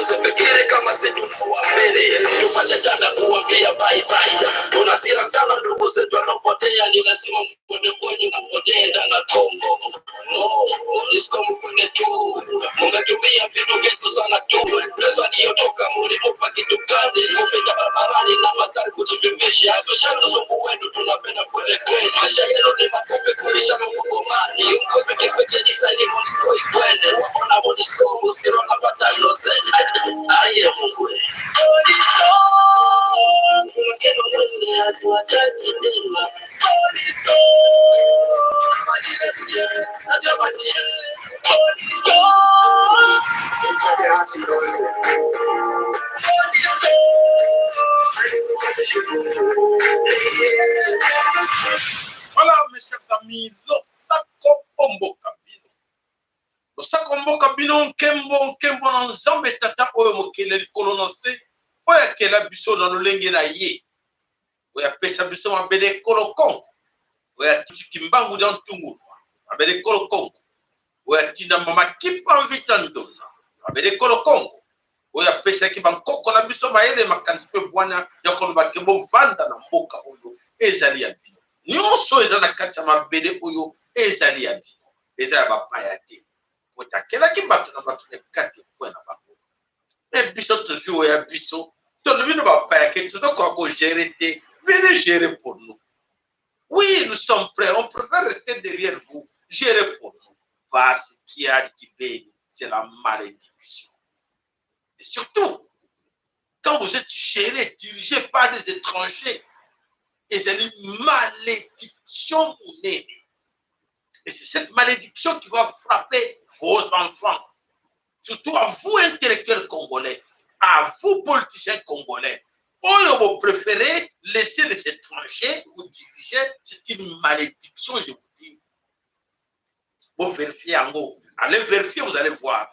Usifikiri kama si tunakuwa mbele, tupate tanda kuambia bye bye. Tuna hasira sana ndugu zetu wanapotea, ni lazima mkwende kwenye napotenda na Kongo. No, MONUSCO mkwende tu, mumetumia vitu vyetu sana tu. Pesa iliyotoka mulitupa kitu gani? Kupita barabarani na magari kujivimbisha, tushamzungu wetu tunapenda kweli kweli. Maisha yenu ni mafupi kulisha mkongomani. Uongozi kisekedi saini MONUSCO ikwende, waona MONUSCO usirona patano zenu. Aye Mungu. MONUSCO, tunasema mwende hatuwataki tena. MONUSCO, Voilà, mes chers amis, losako mboka bino. Losako mboka bino, nkembo, nkembo na Nzambe tata oyo mokeli ya likolo na nse, oyo akela biso na lolenge na ye, oyo apesa biso mabele ekolo Kongo, oyo atindi Kimbangu dia Ntungu mabele ekolo Kongo, oyo atinda mama Kimpa Vita Ndona mabele ekolo Kongo, oyo apesaki bankoko na biso mayele, makanisi mpe bwania ya koloba ke bovanda na mboka oyo ezali ya bino. Nyonso eza na kati ya mabele oyo ezali ya bino, eza ya bapaya te. Po ete akelaki bato na bato na kati ya coin na bango. Mais biso tozwi oyo ya biso, tolobi na bapaya ke tozokoka ko gerer te, venez gerer pour nous. Oui, nous sommes prêts, on préfère rester derrière vous, gérer pour nous. Parce qu'il y a qui baigne, c'est la malédiction. Et surtout, quand vous êtes géré, dirigé par des étrangers, ezali malédiction monene. Et c'est cette malédiction qui va frapper vos enfants. Surtout à vous, intellectuels congolais, à vous, politiciens congolais. Oyo vous préférez laisser les étrangers vous diriger, c'est une malédiction, je vous dis. Vous vérifiez en gros. Allez vérifier, vous allez voir.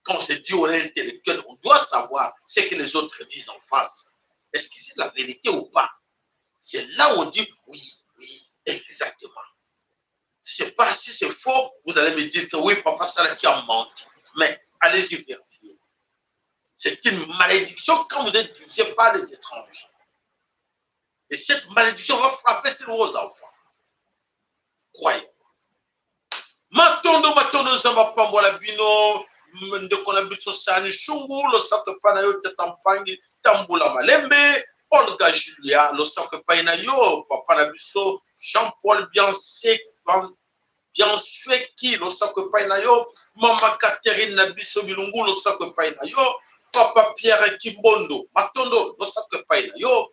Quand on se dit on est intellectuel, on doit savoir ce que les autres disent en face. Est-ce que c'est la vérité ou pas? C'est là où on dit oui, oui, exactement. C'est pas si c'est faux, vous allez me dire que oui, papa Salah, tu as menti. Mais allez-y vérifier. C'est une malédiction quand vous êtes dirigé par des étrangers. Et cette malédiction va frapper sur vos enfants. Croyez-moi. Matondo, matondo, Nzambe apambola bino, ndeko na biso Sani Shungu, losako epai na yo, tata Mpangi, tambula malembe, Olga Julia, losako epai na yo, papa na biso Jean-Paul Bianse, Biansueki, losako epai na yo, mama Catherine na biso Bilungu, losako epai na yo, papa Pierre Kimbondo, matondo, losako epai na yo,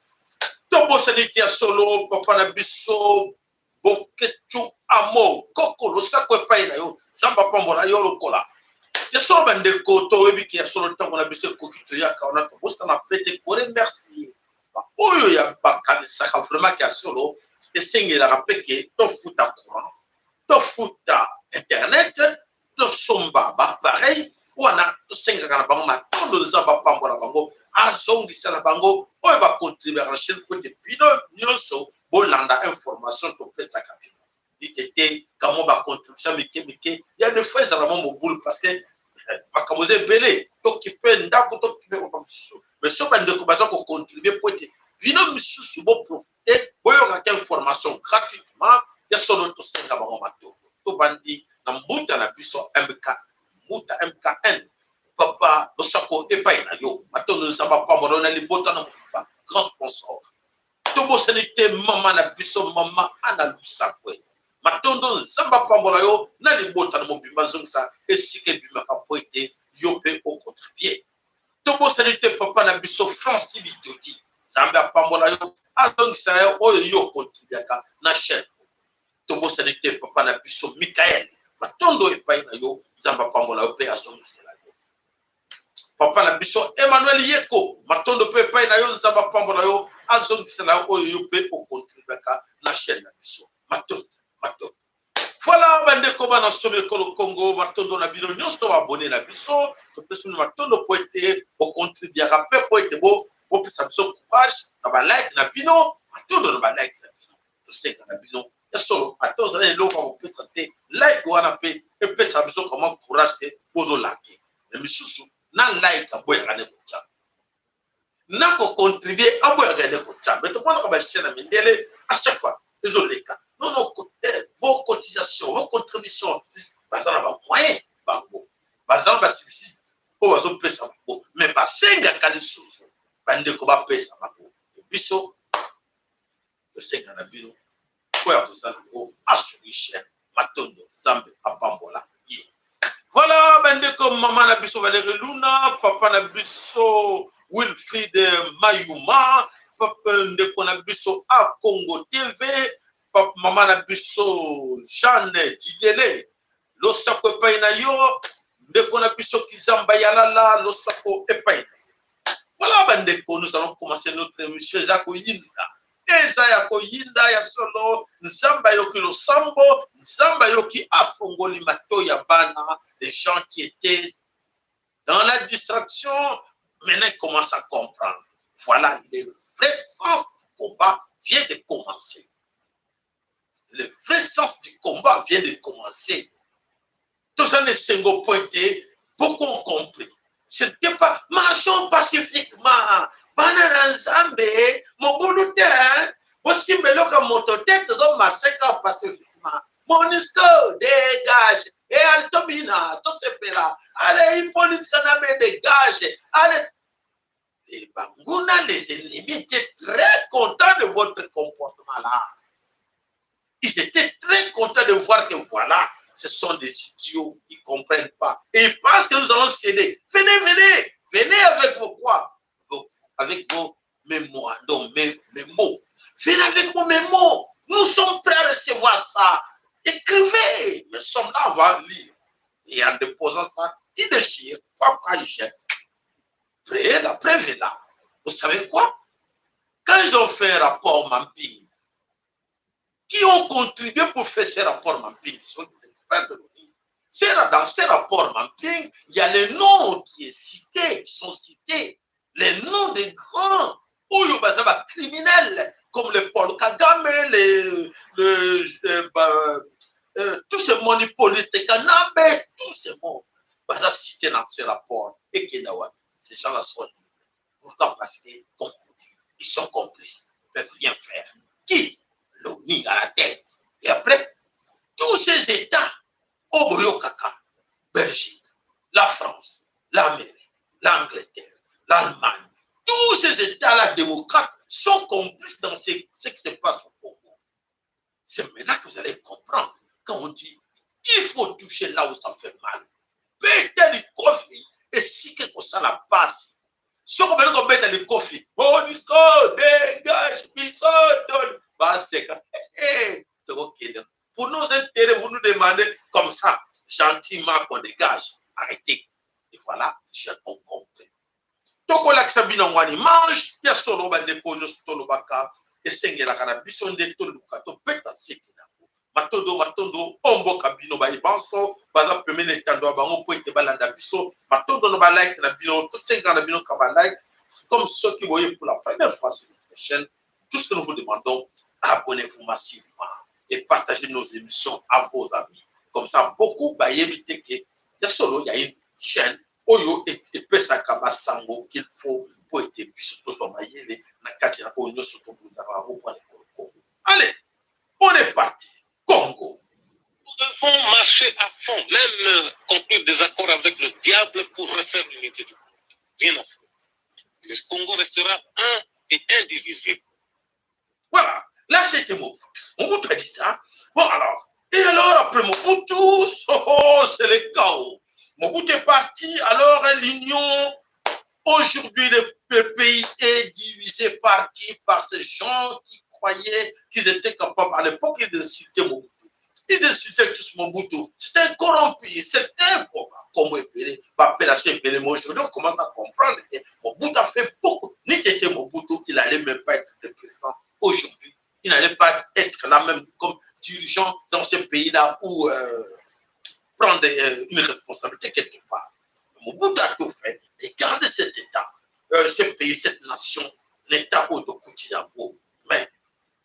tobosani te ya solo, papa na biso Boketshu Amo Koko, losako epai na yo, Nzambe apambola yo lokola. Ya solo bandeko, toyebi ke ya solo ntango na biso ekoki, toyaka wana tobosana pe te koremercier baoyo ya bakanisaka vraiment ke ya solo esengelaka pe ke tofuta courant, tofuta internet, tosomba ba appareil wana, tosengaka na bango matondo, Nzambe apambola bango, azongisa na bango oyo ba contribuer na chaîne po ete bino nyonso bolanda information topesaka bino. Nite te kamwa ba contribution mike mike ya des fois ezala mwa mobulu parce que makambo eza ebele, tokipe ndako, tokipe makambo mosusu, mais soki bandeko baza kocontribue po ete bino misusu boprofite boyokaka information gratuitement, ya solo tosenga bango matondo. Tobandi na mbuta na biso MK, mbuta MKN, papa losako epai na yo, matondo, Nzambe apambola yo na libota na mobimba, grand sponsor. Tobosani te mama na biso mama Ana Lusakwe, matondo, Nzambe apambola yo na libota na mobimba, zongisa esika ebimaka po ete yo mpe okontribue. Tobosani te papa na biso Francis Bitodi, Nzambe apambola yo, azongisa yo oyo yo okontribuaka na chaîne. Tobosani te papa na biso Michael, matondo epai na yo, Nzambe apambola yo mpe azongisela yo. Papa na biso Emmanuel Yeko, matondo mpe epai na yo, Nzambe apambola yo, azongisela yo oyo yo mpe okontribuaka na chaîne na biso. Matondo, matondo. Voilà bandeko bana somi ekolo Congo, matondo na bino nyonso abonné na biso, topesi bino matondo po ete bokontribuaka mpe po ete bopesa biso courage na ba like na bino, matondo na ba like na bino. Tosenga na bino ya solo, ata ozala eloko ya kopesa te, like wana mpe epesa biso kama courage te bozolake na misusu. Na like aboyaka nde kotia. Na ko contribuer aboyaka nde kotia. Mais tomonaka ba chaîne ya mindele à chaque fois ezoleka. Non non, vos cotisations, vos contributions, baza na ba moyens bango. Baza na ba subside oyo bazopesa bango. Mais basengaka lisusu bandeko bapesa bango. Biso tosenga na bino oyo akozala yango asungi chaîne. Matondo, Nzambe apambola ye. Voilà bandeko, mama na biso Valérie Luna, papa na biso Wilfried Mayuma, papa ndeko na biso A Congo TV, papa, mama na biso Jeanne Didele, losako epai na yo, ndeko na biso Kizamba Yalala, losako epai na yo. Voilà bandeko, nous allons commencer notre émission. Eza koyinda, eza ya koyinda ya solo. Nzambe ayoki losambo, Nzambe ayoki, afongoli matoi ya bana. Les gens qui étaient dans la distraction maintenant ils commencent à comprendre. Voilà, le vrai sens du combat vient de commencer. Le vrai sens du combat vient de commencer. Toza na esengo po ete beaucoup ont compris. Ce n'était pas marchons pacifiquement, bana na Nzambe, mobulu te, bosimba eloko ya moto te, tozo marcher kaka pacifiquement. Monusco dégage, et allez tobina, tosepela, allez Hippolyte Kanambe dégage, allez. Les banguna, les ennemis étaient très contents de votre comportement là. Ils étaient très contents de voir que voilà, ce sont des idiots, ils ne comprennent pas. Et ils pensent que nous allons céder. Venez, venez, venez avec vos quoi? Avec vos mémoires, donc mes mots. Venez avec vos mémos. Nous sommes prêts à recevoir ça. Écrivez. Nous sommes là, on va lire. Et en déposant ça, ils déchirent. Quoi, ils jettent. La preuve est là. Vous savez quoi? Quand ils ont fait un rapport Mapping, qui ont contribué pour faire ce rapport Mapping, ce sont des experts de l'ONU. Dans ce rapport Mapping, il y a les noms qui est cité, qui sont cités, les noms des grands, oyo baza ba criminels, comme le Paul Kagame, tout ce monde Hippolyte Kanambe, tout ce monde, baza cité dans ce rapport. Et qui ces gens-là sont libres. Pourquoi? Parce que, comme vous dit, ils sont complices, ils ne peuvent rien faire. Qui? L'ONU à la tête. Et après, tous ces États, Oboyo Kaka, Belgique, la France, l'Amérique, l'Angleterre, l'Allemagne, tous ces États-là démocrates sont complices dans ce qui se passe au Congo. C'est maintenant que vous allez comprendre quand on dit il faut toucher là où ça fait mal. Beta likofi esika ekosala pasi. Soki obali kobeta likofi, Monusco dégage, biso baseka, tokokende. Pour nos intérêts, vous nous demandez comme ça, gentiment qu'on dégage. Arrêtez. Et voilà, j'ai compris. Tokolakisa bino yango wana image ya solo. Bandeko nyonso, tolobaka esengelaka na biso nde toluka tobeta seki nango. Matondo, matondo o mboka bino baye banso baza pembeni etando ya bango mpo ete balanda biso. Matondo na balike na bino, tosengaka na bino ka balike. Comme soki boye pour la première fois sur notre chaîne, tout ce que nous vous demandons, abonnez-vous massivement et partagez nos émissions à vos amis. Comme ça beaucoup bayebi te ke ya solo ya une chaîne oyo epesaka basango qu'il faut mpo ete biso tozwa mayele na kati na oyo nyonso tobundaka yango mpona ekolo Congo. Allez, on est parti. Congo. Nous devons marcher à fond, même conclure des accords avec le diable pour refaire l'unité du Congo. Rien à faire. Le Congo restera un et indivisible. Voilà, là c'était Mobutu. Mobutu a dit ça. Bon alors, et alors après Mobutu, oh, c'est le chaos. Mobutu est parti, alors l'union, aujourd'hui le pays est divisé par qui? Par ces gens qui croyaient qu'ils étaient capables. À l'époque, ils insultaient Mobutu. Ils insultaient tous Mobutu. C'était un corrompu, c'était bon, comme epele, appellation epele. Mais aujourd'hui, on commence à comprendre que Mobutu a fait beaucoup. Ni était Mobutu, il n'allait même pas être le président aujourd'hui. Il n'allait pas être là même comme dirigeant dans ce pays-là ou prendre une responsabilité quelque part. Mobutu a tout fait et garder cet État, ce pays, cette nation, l'État au Yango. Mais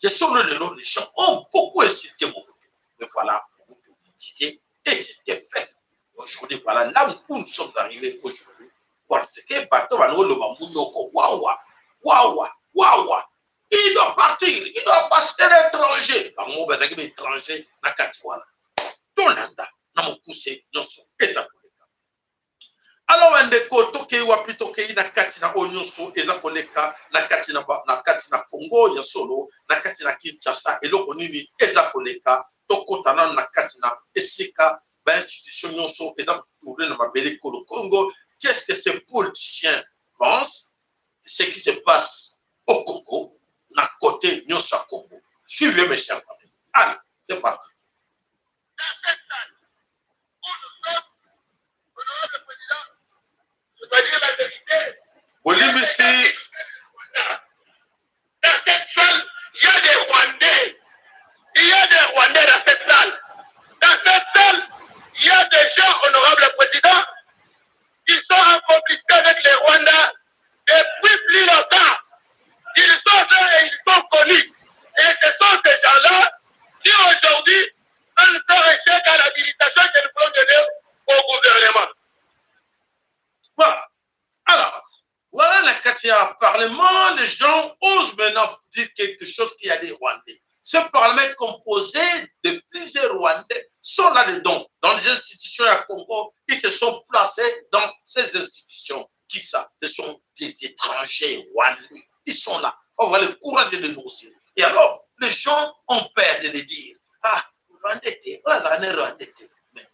sur le long, les gens ont beaucoup insulté Mobutu. Mais voilà, Mobutu disait, et c'était fait. Aujourd'hui, voilà là où nous sommes arrivés aujourd'hui. Parce que bato balingi oloba munoko wawa wawa wawa, il doit partir, il doit passer l'étranger. Bango bazalaki baétranger na kati wana. Tolanda na mokuse nyonso eza koleka. Alors bandeko, tokei wapi? Tokei na kati na oyo nyonso eza koleka na kati na Congo ya solo, na kati na Kinshasa. Eloko nini eza koleka? Tokɔta nano na kati na esika bainstitution nyonso eza kotourner na mabele ekolo Congo. Qu'est-ce que ces politiciens pensent de ce qui se passe au Congo, na côté nyonso ya Congo? Suivez, mes chers amis. Allez, c'est parti. Dans cette salle où nous sommes, honorable président, je dois dire la vérité. Bolimbisi. Dans cette salle, il y a des Rwandais. Il y a des Rwandais dans cette salle. Dans cette salle, il y a des gens, honorable président, qui sont en complicité avec les Rwandais depuis plus longtemps. Ils sont là et ils sont connus. Et ce sont ces gens-là qui aujourd'hui veulent faire échec à l'habilitation que nous voulons donner au gouvernement. Voilà. Alors, voilà, la kati ya parlement, les gens osent maintenant dire quelque chose, qu'il y a des Rwandais. Ce parlement est composé de plusieurs Rwandais sont là-dedans. Dans les institutions à Congo, ils se sont placés dans ces institutions. Qui ça? Ce sont des étrangers rwandais. Ils sont là. Il faut avoir le courage de dénoncer. Et alors, les gens ont peur de le dire. Ah, Rwandais, Rwandais, mais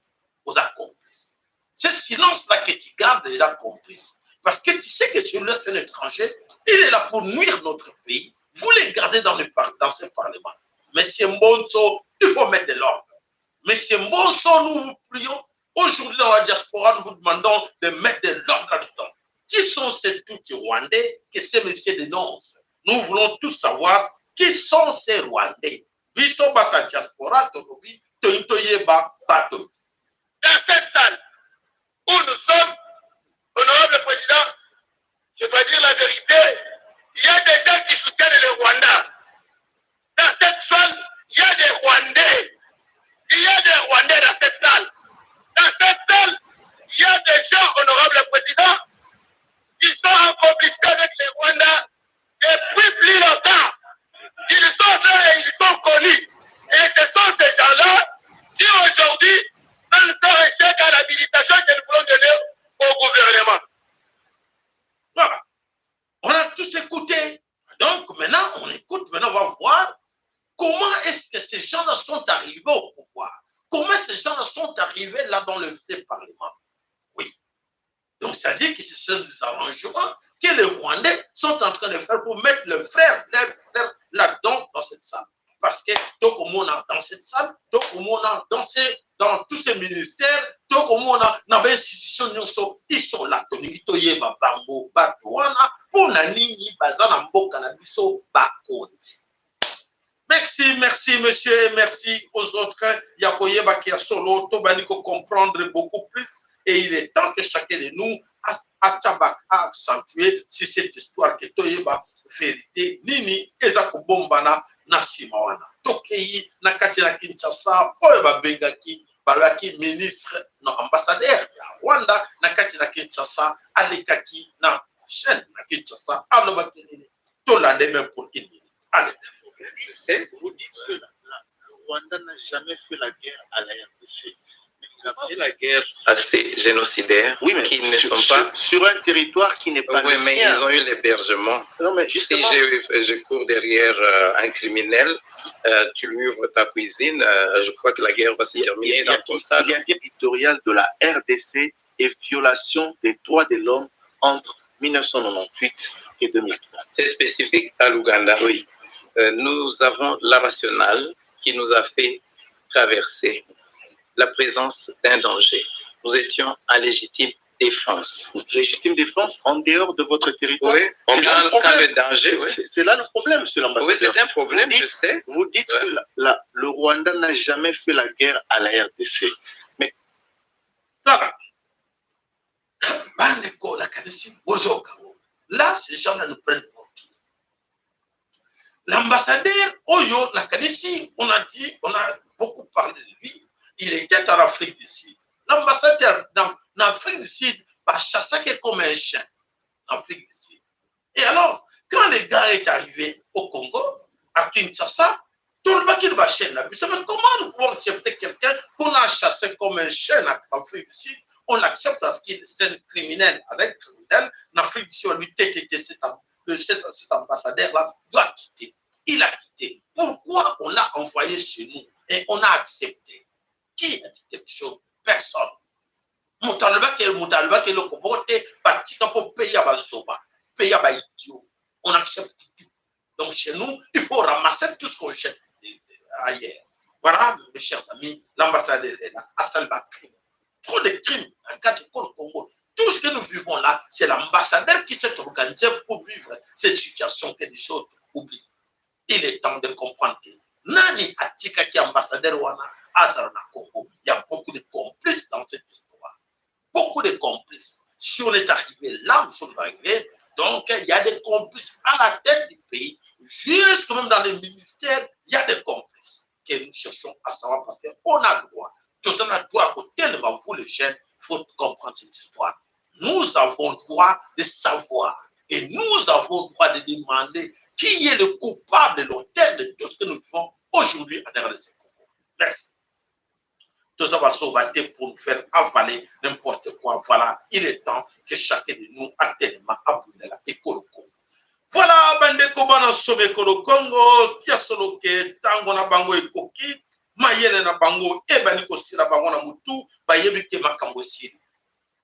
aux complices. Ce silence-là que tu gardes déjà complice. Parce que tu sais que celui-là, c'est un étranger. Il est là pour nuire notre pays. Vous les gardez dans ce parlement. Monsieur Mbonso, il faut mettre de l'ordre. Monsieur Mbonso, nous vous prions. Aujourd'hui, dans la diaspora, nous vous demandons de mettre de l'ordre là-dedans. Qui sont ces Tutsis rwandais que ces messieurs dénoncent? Nous voulons tous savoir qui sont ces Rwandais. Biso bata diaspora, tolobi, toyeba bato. Dans cette salle où nous sommes, honorable président, je dois dire la vérité, il y a des gens qui soutiennent le Rwanda. Dans cette salle, il y a des Rwandais. Il y a des Rwandais dans cette salle. Dans cette salle, il y a des gens, honorable président, qui sont en complicité avec les Rwandais depuis plus longtemps. Ils sont là et ils sont connus. Et ce sont ces gens-là qui aujourd'hui veulent faire échec à l'habilitation que nous voulons donner au gouvernement. Voilà. On a tous écouté. Donc maintenant, on écoute, maintenant on va voir comment est-ce que ces gens-là sont arrivés au pouvoir. Comment ces gens-là sont arrivés là dans le Parlement. Oui. Donc ça veut dire que ce sont des arrangements que les Rwandais sont en train de faire pour mettre le frère, leur frère là-dedans, dans cette salle. Parce que tokomona dans cette salle, tokomona dans tous ces ministères, tokomona dans les institutions nyonso, ils sont là. Tolingi toyeba bango bato wana mpona nini baza na mboka na biso bakonzi. Merci, merci monsieur et merci aux autres. Ya koyeba ya solo, tobandi comprendre beaucoup plus et il est temps que chacun de nous atabak a accentuer sur cette histoire que toyeba vérité nini eza kobombana na nsima wana. Tokei na kati na Kinshasa, oyo babengaki, balobaki ministre na ambassadeur ya Rwanda na kati na Kinshasa alekaki na chaîne na Kinshasa, alobaki nini? Tolande même pour une minute. Allez. Je sais, vous dites que le Rwanda n'a jamais fait la guerre à la RDC. Mais il a fait la guerre à ces génocidaires Oui, mais qui ne sur, sont pas. sur un territoire qui n'est pas Oui, le mais sien. Ils ont eu l'hébergement. Non, mais Si justement, je cours derrière un criminel, tu lui ouvres ta cuisine, je crois que la guerre va se terminer dans ton il salon. y a territorial de la RDC et violation des droits de l'homme entre 1998 et 2003. C'est spécifique à l'Ouganda. Oui. Nous avons la rationale qui nous a fait traverser la présence d'un danger. Nous étions en légitime défense. Légitime défense en dehors de votre territoire. Oui, C'est là le quand problème. le danger. C'est Oui, c'est là le problème, monsieur oui, l'ambassadeur. c'est un problème, Vous dites- je sais. Vous dites Ouais. que le Rwanda n'a jamais fait la guerre à la RDC. Mais Voilà. Bandeko, nakanisi bozoka. Là, ces gens-là nous prennent pour qui? L'ambassadeur oyo nakanisi, on a dit, on a beaucoup parlé de lui. Il était en Afrique du Sud. L'ambassadeur en Afrique du Sud Bachassaki comme un chien en Afrique du Sud. Et alors, quand le gars est arrivé au Congo, à Kinshasa, tout le monde qui va chaîne là. Mais comment nous pouvons accepter quelqu'un qu'on a chassé comme un chien en Afrique du Sud? On l'accepte parce qu'il est un criminel. Avec criminel, en Afrique du Sud, on lui TTT, cet ambassadeur-là doit quitter. Il a quitté. Pourquoi on l'a envoyé chez nous et on a accepté? Qui a dit quelque chose? Personne. Moto alobaki eloko moko te. Batika mpo pays ya bazoba, pays ya baidiot, on accepte tout. Donc chez nous, il faut ramasser tout ce qu'on jette ailleurs. Voilà, mes chers amis, l'ambassadeur est là, asali bacrime, trop de crimes na kati ekolo Congo. Tout ce que nous vivons là, c'est l'ambassadeur qui s'est organisé pour vivre cette situation que les autres oublient. Il est temps de comprendre que nani atikaki ambassadeur wana azala na Congo? Il y a beaucoup de complices dans cette histoire, beaucoup de complices. Si on est arrivé là, nous sommes arrivés. Donc il y a des complices à la tête du pays, jusque même dans les ministères, il y a des complices que nous cherchons à savoir, parce qu'on a droit. Tous on a droit kotelema. Vous les jeunes, il faut comprendre cette histoire. Nous avons droit de savoir et nous avons droit de demander qui est le coupable, l'auteur de tout ce que nous vivons aujourd'hui en RDC Congo. Merci. Tout ça va sauver pour nous faire avaler n'importe quoi. Voilà, il est temps que chacun de nous atelema, abundela ekolo Congo. Voilà, bandeko bana sobe ekolo Congo, ya solo ke tango na bango ekoki, mayele na bango ebandi kosila bango na mutu, bayebi ke makambo esili.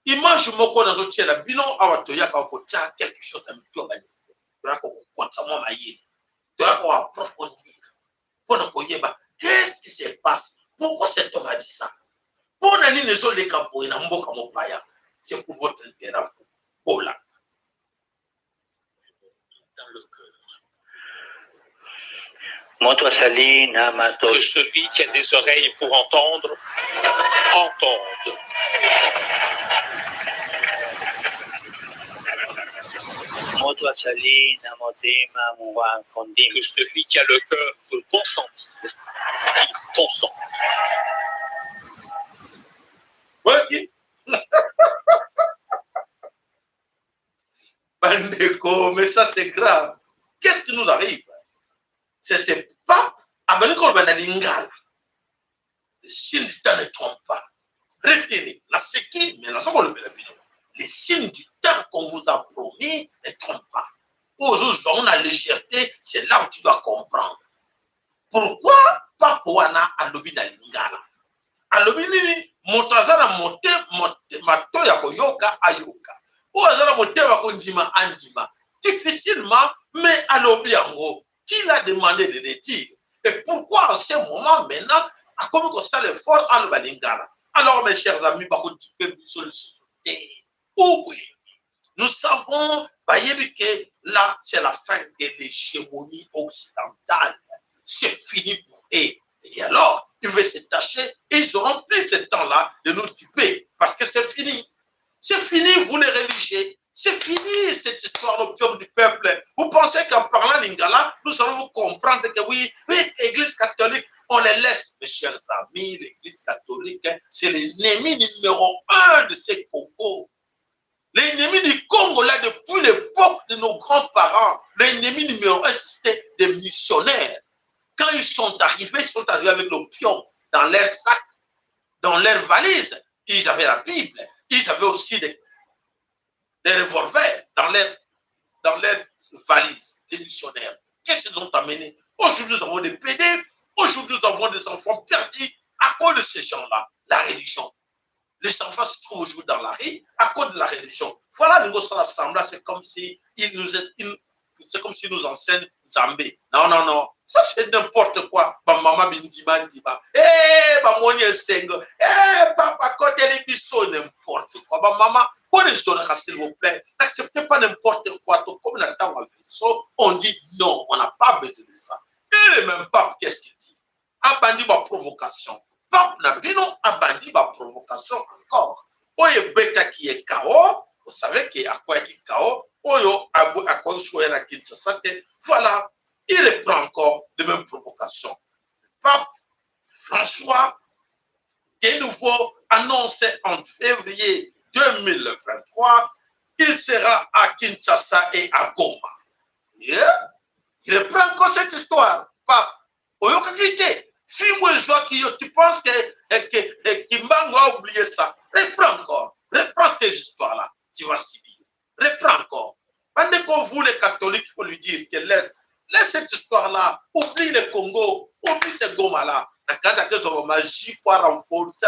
Image moko nazotiela bino awa, toyaka kotia quelque chose na mitu ya bandeko, toyaka kokotisa mwa mayele, toyaka koapprofondir mpona koyeba qu'est-ce qui se passe, pourquoi cet homme a dit ça, mpona nini ezoleka boye na mboka mopaya. C'est pour votre intérêt à vous. Bolanda. Dans le cœur. Moto asali na mato. Que celui qui a des oreilles pour entendre, entende. Moto asali na motema mwa kondima. Que celui qui a le cœur pour consentir, il consente. Ok, bandeko, mais ça, c'est grave. Qu'est-ce qui nous arrive? C'est ce pape abandi koloba na lingala. Le signe du temps ne trompe pas. Retenez, naseki, mais naza kolobela bino, les signes du temps qu'on vous a promis ne trompe pas. Oyo ozozwa ngo na légèreté, c'est là où tu dois comprendre pourquoi pape wana alobi na lingala. Alobi nini? Moto aza na mato ya koyoka, ayoka. Oyo aza na motema ya kondima, andima. Difficilement, mais alobi yango. Qui l'a demandé de le dire? Et pourquoi en ce moment maintenant akomi kosala effort aloba lingala? Alors, mes chers amis, bakotipe biso lisusu te. Oui, nous savons, bayebi que là, c'est la fin de l'hégémonie occidentale. C'est fini pour eux. Et alors, ils veulent se tâcher et ils auront plus ce temps-là de nous tuer parce que c'est fini. C'est fini, vous les religieux. C'est fini, cette histoire d'opium du peuple. Vous pensez qu'en parlant lingala, nous allons vous comprendre que oui, l'Église catholique, on les laisse. Mes chers amis, l'Église catholique, c'est l'ennemi numéro un de ces Congo. L'ennemi du Congo, là, depuis l'époque de nos grands-parents, l'ennemi numéro un, c'était des missionnaires. Quand ils sont arrivés avec l'opium dans leur sac, dans leur valise. Ils avaient la Bible, ils avaient aussi des revolvers dans leur valise, les missionnaires. Qu'est-ce qu'ils ont amené? Aujourd'hui, nous avons des PD, aujourd'hui, nous avons des enfants perdus à cause de ces gens-là, la religion. Les enfants se trouvent aujourd'hui dans la rue à cause de la religion. Voilà, nous sommes l'assemblée, c'est comme s'ils nous enseignent Nzambe. Non, non, non. Ça, c'est n'importe quoi. Ba mama bindima ndima. Eh, ba moni esengo. Eh, papa, côté les biso, n'importe quoi. Ba mama, s'il vous plaît. N'acceptez pas n'importe quoi. Comme la on dit non, on n'a pas besoin de ça. Et le même pape, qu'est-ce qu'il dit? Abandi ba provocation. Pape na bino abandi ba provocation encore. Oyo ebetaki ye KO, vous savez que akwaki KO, oyo akoki na Kinshasa te. Voilà, il reprend encore de mêmes provocations. Le pape François, de nouveau, annoncé en février 2023, il sera à Kinshasa et à Goma. Yeah. Il reprend encore cette histoire. Pape, oyokaki te, fimbo ezwaki yo, tu penses que Kimbangu a oublié ça? Reprends encore, reprends tes histoires-là, tu vas subir. Reprends encore. Bandeko, vous les catholiques, il faut lui dire que laisse, laisse cette histoire-là, oublie le Congo, oublie ce Goma-là. Quand magie pour renforcer,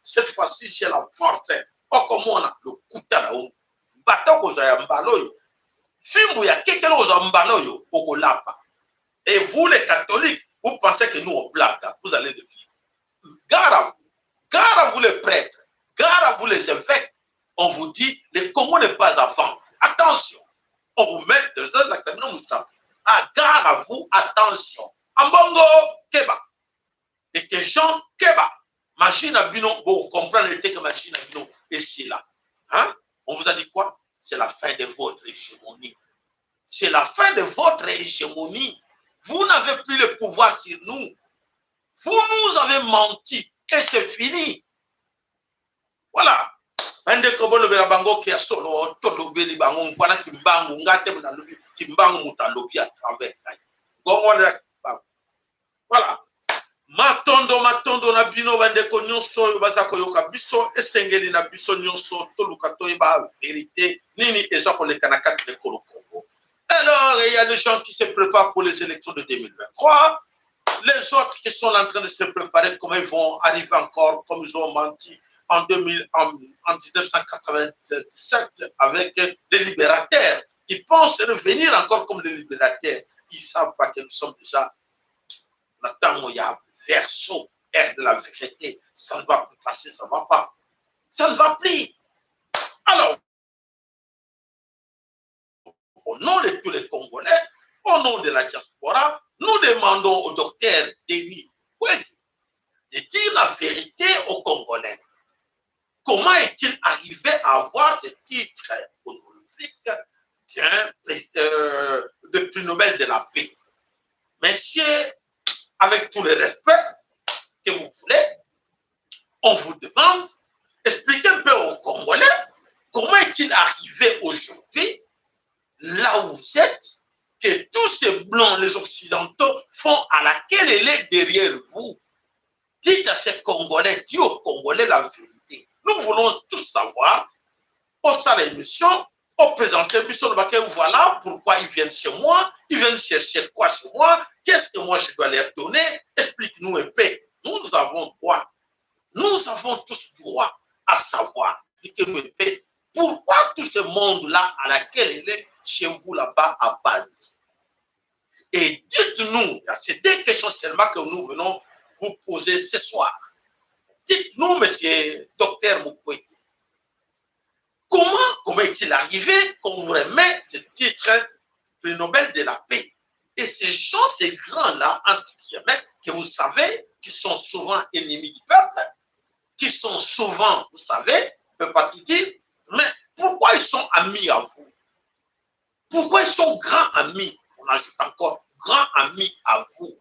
cette fois-ci, j'ai la force. Okomona, lokuta na yo. Mbata okozwa ya mbala oyo. Fimbu ya kekele okozwa mbala oyo, okolapa. Et vous les catholiques, vous pensez que nous on blague, vous allez le vivre. Gare à vous. Gare à vous les prêtres. Gare à vous les évêques. On vous dit, le Congo n'est pas à vendre. Attention. On vous met dans la Ah, gare à vous, attention. Ambongo, keba. Et que Jean, keba. Machine à bino, bon, comprendre que machine à bino, et c'est là. Hein? On vous a dit quoi? C'est la fin de votre hégémonie. C'est la fin de votre hégémonie. Vous n'avez plus le pouvoir sur nous. Vous nous avez menti. Et c'est fini. Voilà. Bandeko bolobela bango ke ya solo tolobeli bango mvwana Kimbangu nga te nalobi Kimbangu moto alobi à travers ngai ngongo wana bango. Voilà. Matondo matondo na bino bandeko nyonso oyo baza koyoka biso esengeli na biso nyonso toluka toyeba vérité nini eza koleka na kati na ekolo Congo. Alors, il y a des gens qui se préparent pour les élections de 2023, les autres qui sont en train de se préparer comment ils vont arriver encore, comme ils ont menti en, 2000, en 1997 avec les libérateurs. Ils pensent revenir encore comme les libérateurs. Ils ne savent pas que nous sommes déjà dans le verso, ère de la vérité. Ça ne va plus passer, ça ne va pas. Ça ne va plus. Alors, au nom de tous les Congolais, au nom de la diaspora, nous demandons au docteur Denis Mukwege de dire la vérité aux Congolais. Comment est-il arrivé à avoir ce titre honorifique de prix Nobel de la paix? Monsieur, avec tout le respect que vous voulez, on vous demande, expliquez un peu aux Congolais comment est-il arrivé aujourd'hui, là où vous êtes, que tous ces blancs, les Occidentaux, font à laquelle elle est derrière vous. Dites à ces Congolais, dites aux Congolais la vérité. Nous voulons tous savoir, au sein de l'émission, au présenter, voilà pourquoi ils viennent chez moi, ils viennent chercher quoi chez moi, qu'est-ce que moi je dois leur donner, explique-nous un peu. Nous avons droit, nous avons tous droit à savoir, expliquez-nous un peu, pourquoi tout ce monde-là à laquelle il est chez vous là-bas à Panzi. Et dites-nous, c'est deux questions seulement que nous venons vous poser ce soir. Dites-nous, monsieur docteur Mukwege, comment est-il arrivé qu'on vous remet ce titre prix Nobel de la paix? Et ces gens, ces grands-là, entre guillemets, que vous savez, qui sont souvent ennemis du peuple, qui sont souvent, vous savez, on ne peut pas tout dire, mais pourquoi ils sont amis à vous? Pourquoi ils sont grands amis? On ajoute encore grands amis à vous.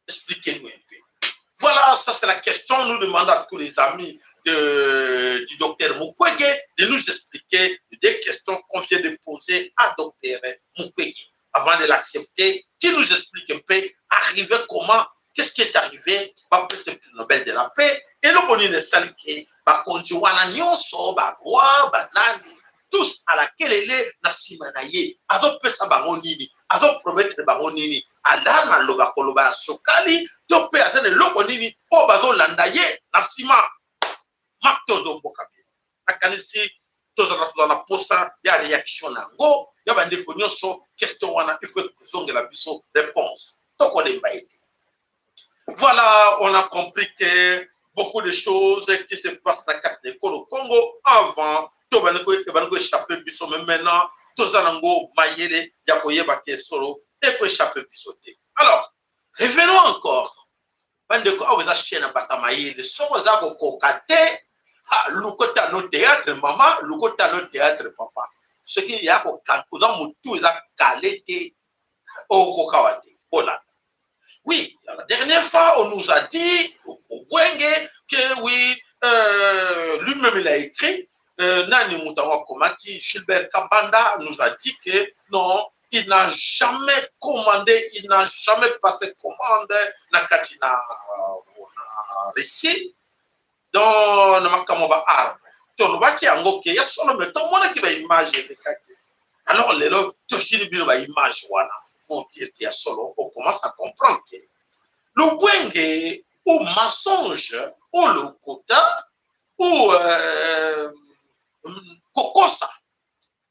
Expliquez-nous un peu. Voilà, ça c'est la question. Nous demandons à tous les amis du docteur Mukwege de nous expliquer des questions qu'on vient de poser à docteur Mukwege. Avant de l'accepter, qui nous explique un peu, arriver comment, qu'est-ce qui est arrivé, après ce prix Nobel de la paix, et le bon que, bakonzi wana nyonso, ba roi, ba nani, tous à laquelle elle est, na sima na ye, azo pesa bango nini, azo promettre bango nini, ala na loba koloba ya sokali, to pe aza na eloko nini, oyo bazolanda ye na sima. Matondo mboka bino. Nakanisi tozala tozala na posa ya réaction na yango, ya bandeko nyonso, question wana, il faut kozongela biso réponse. Tokolemba ete. Voilà, on a compris que beaucoup de choses qui se passent dans la carte de au Congo avant, to échapper biso, mais maintenant, tozala ngo mayele ya koyeba ke solo eko échapper biso te. Alors, revenons encore. Bandeko awa eza chaîne ya bato ya mayele, soko oza kokoka te, lukota no théâtre mama, lukota no théâtre papa. Soki ya koka, oza motu eza kale te, okoka wa te. Bolanda. Oui, la dernière fois, on nous a dit, au Gwenge, que oui, lui-même il a écrit, Nani moto yango akomaki? Gilbert Kabanda nous a dit que non, il n'a jamais commandé, il n'a jamais passé commande na kati na Russie dans na makambo ba arme. Tolobaki yango ke ya solo, me tomonaki ba image elekaki. Alors lelo tosili bino ba image wana pour dire que ya solo, on commence à comprendre que lubwenge ou mensonge ou lokuta ou kokosa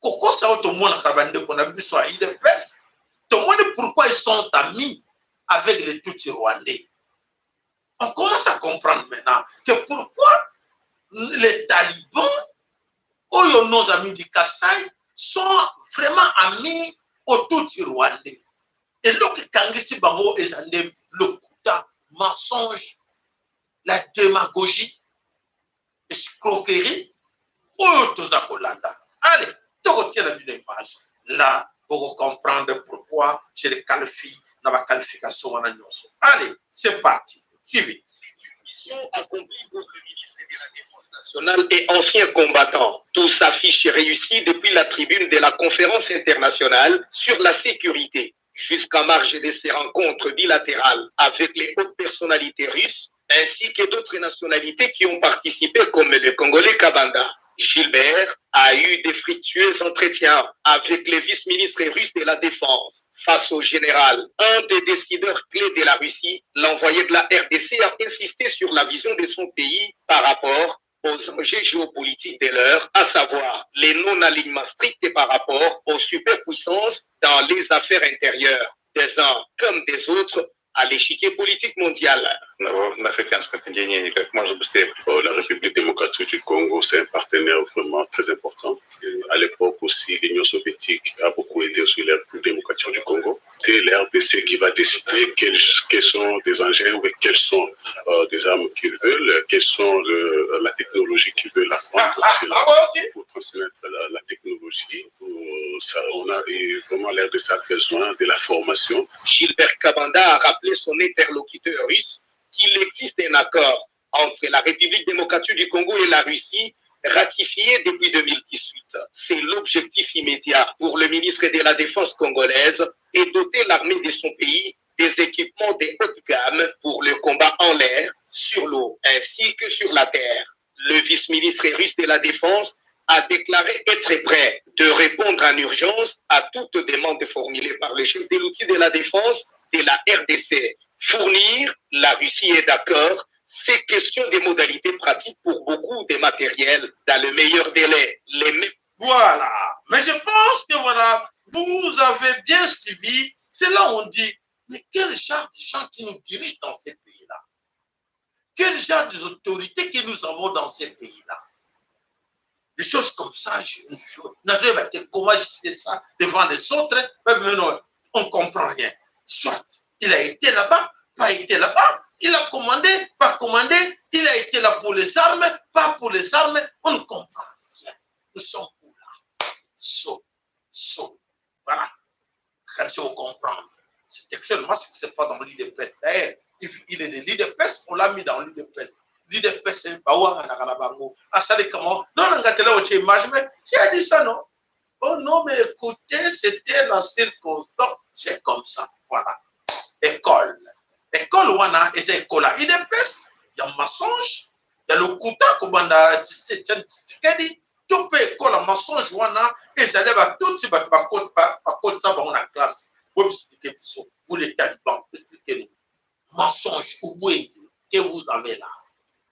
kokosa oyo tomonaka bandeko na biso ya UDPS, tomoni pourquoi ils sont amis avec les Tutsis rwandais. On commence à comprendre maintenant que pourquoi les talibans oyo, nos amis du Kasaï, sont vraiment amis aux Tutsis rwandais. Eloko ekangisi bango eza nde lokuta, mensonge, la démagogie, escroquerie oyo toza kolanda. Allez, tokotiela bino image là, comprendre pourquoi je les qualifie na baqualification wana nyonso. Allez, c'est parti, suivi. Mission accomplie pour le ministre de la Défense nationale et ancien combattant. Tout s'affiche réussi depuis la tribune de la conférence internationale sur la sécurité, jusqu'en marge de ces rencontres bilatérales avec les hautes personnalités russes ainsi que d'autres nationalités qui ont participé, comme le Congolais Kabanda. Gilbert a eu des fructueux entretiens avec les vice-ministres russes de la Défense. Face au général, un des décideurs clés de la Russie, l'envoyé de la RDC a insisté sur la vision de son pays par rapport aux enjeux géopolitiques de l'heure, à savoir les non-alignements stricts par rapport aux superpuissances dans les affaires intérieures des uns comme des autres à l'échiquier politique mondial. На африканском континенте как можно быстрее. La République démocratique du Congo, c'est un partenaire vraiment très important. Et à l'époque aussi, l'Union soviétique a beaucoup aidé aussi la République démocratique du Congo. C'est la RDC qui va décider quels sont des engins ou quelles sont des armes qu'ils veulent, quelles sont la technologie qu'ils veulent apprendre pour transmettre la technologie. Ça, on a et vraiment, la RDC a besoin de la formation. Gilbert Kabanda a rappelé son interlocuteur russe qu'il existe un accord entre la République démocratique du Congo et la Russie ratifié depuis 2018. C'est l'objectif immédiat pour le ministre de la Défense congolaise et doter l'armée de son pays des équipements de haute gamme pour le combat en l'air, sur l'eau ainsi que sur la terre. Le vice-ministre russe de la Défense a déclaré être prêt de répondre en urgence à toute demande formulée par le chef de l'outil de la défense de la RDC. Fournir, la Russie est d'accord, c'est question des modalités pratiques pour beaucoup de matériel dans le meilleur délai. Les Voilà. Mais je pense que voilà, vous avez bien suivi. C'est là où on dit, mais quel genre de gens qui nous dirigent dans ces pays-là? Quel genre d'autorités que nous avons dans ces pays-là? Des choses comme ça, je ne comment je fais ça devant les autres, mais non, on ne comprend rien. Soit il a été là-bas, pas été là-bas, il a commandé, pas commandé, il a été là pour les armes, pas pour les armes, on ne comprend rien. Nous sommes où là? So, so, voilà. Il faut comprendre. C'est actuellement ce qui se passe dans l'UDPS. D'ailleurs, il est de l'UDPS, on l'a mis dans l'UDPS. L'UDPS, bawanganaka bango. Asali comment? Non, on a image, mais tu as dit ça, non? Oh non, mais écoutez, c'était la circonstance. C'est comme ça. Voilà. École. École wana, eza école ya UDPS, ya mensonge, ya lokuta kobanda Tshisekedi, to mpe école ya mensonge wana ezali batutsi, bato bakotisa bango na classe. Boexpliquer biso, vous les talibans, expliquez-nous. Mensonge, ubwenge que vous avez là,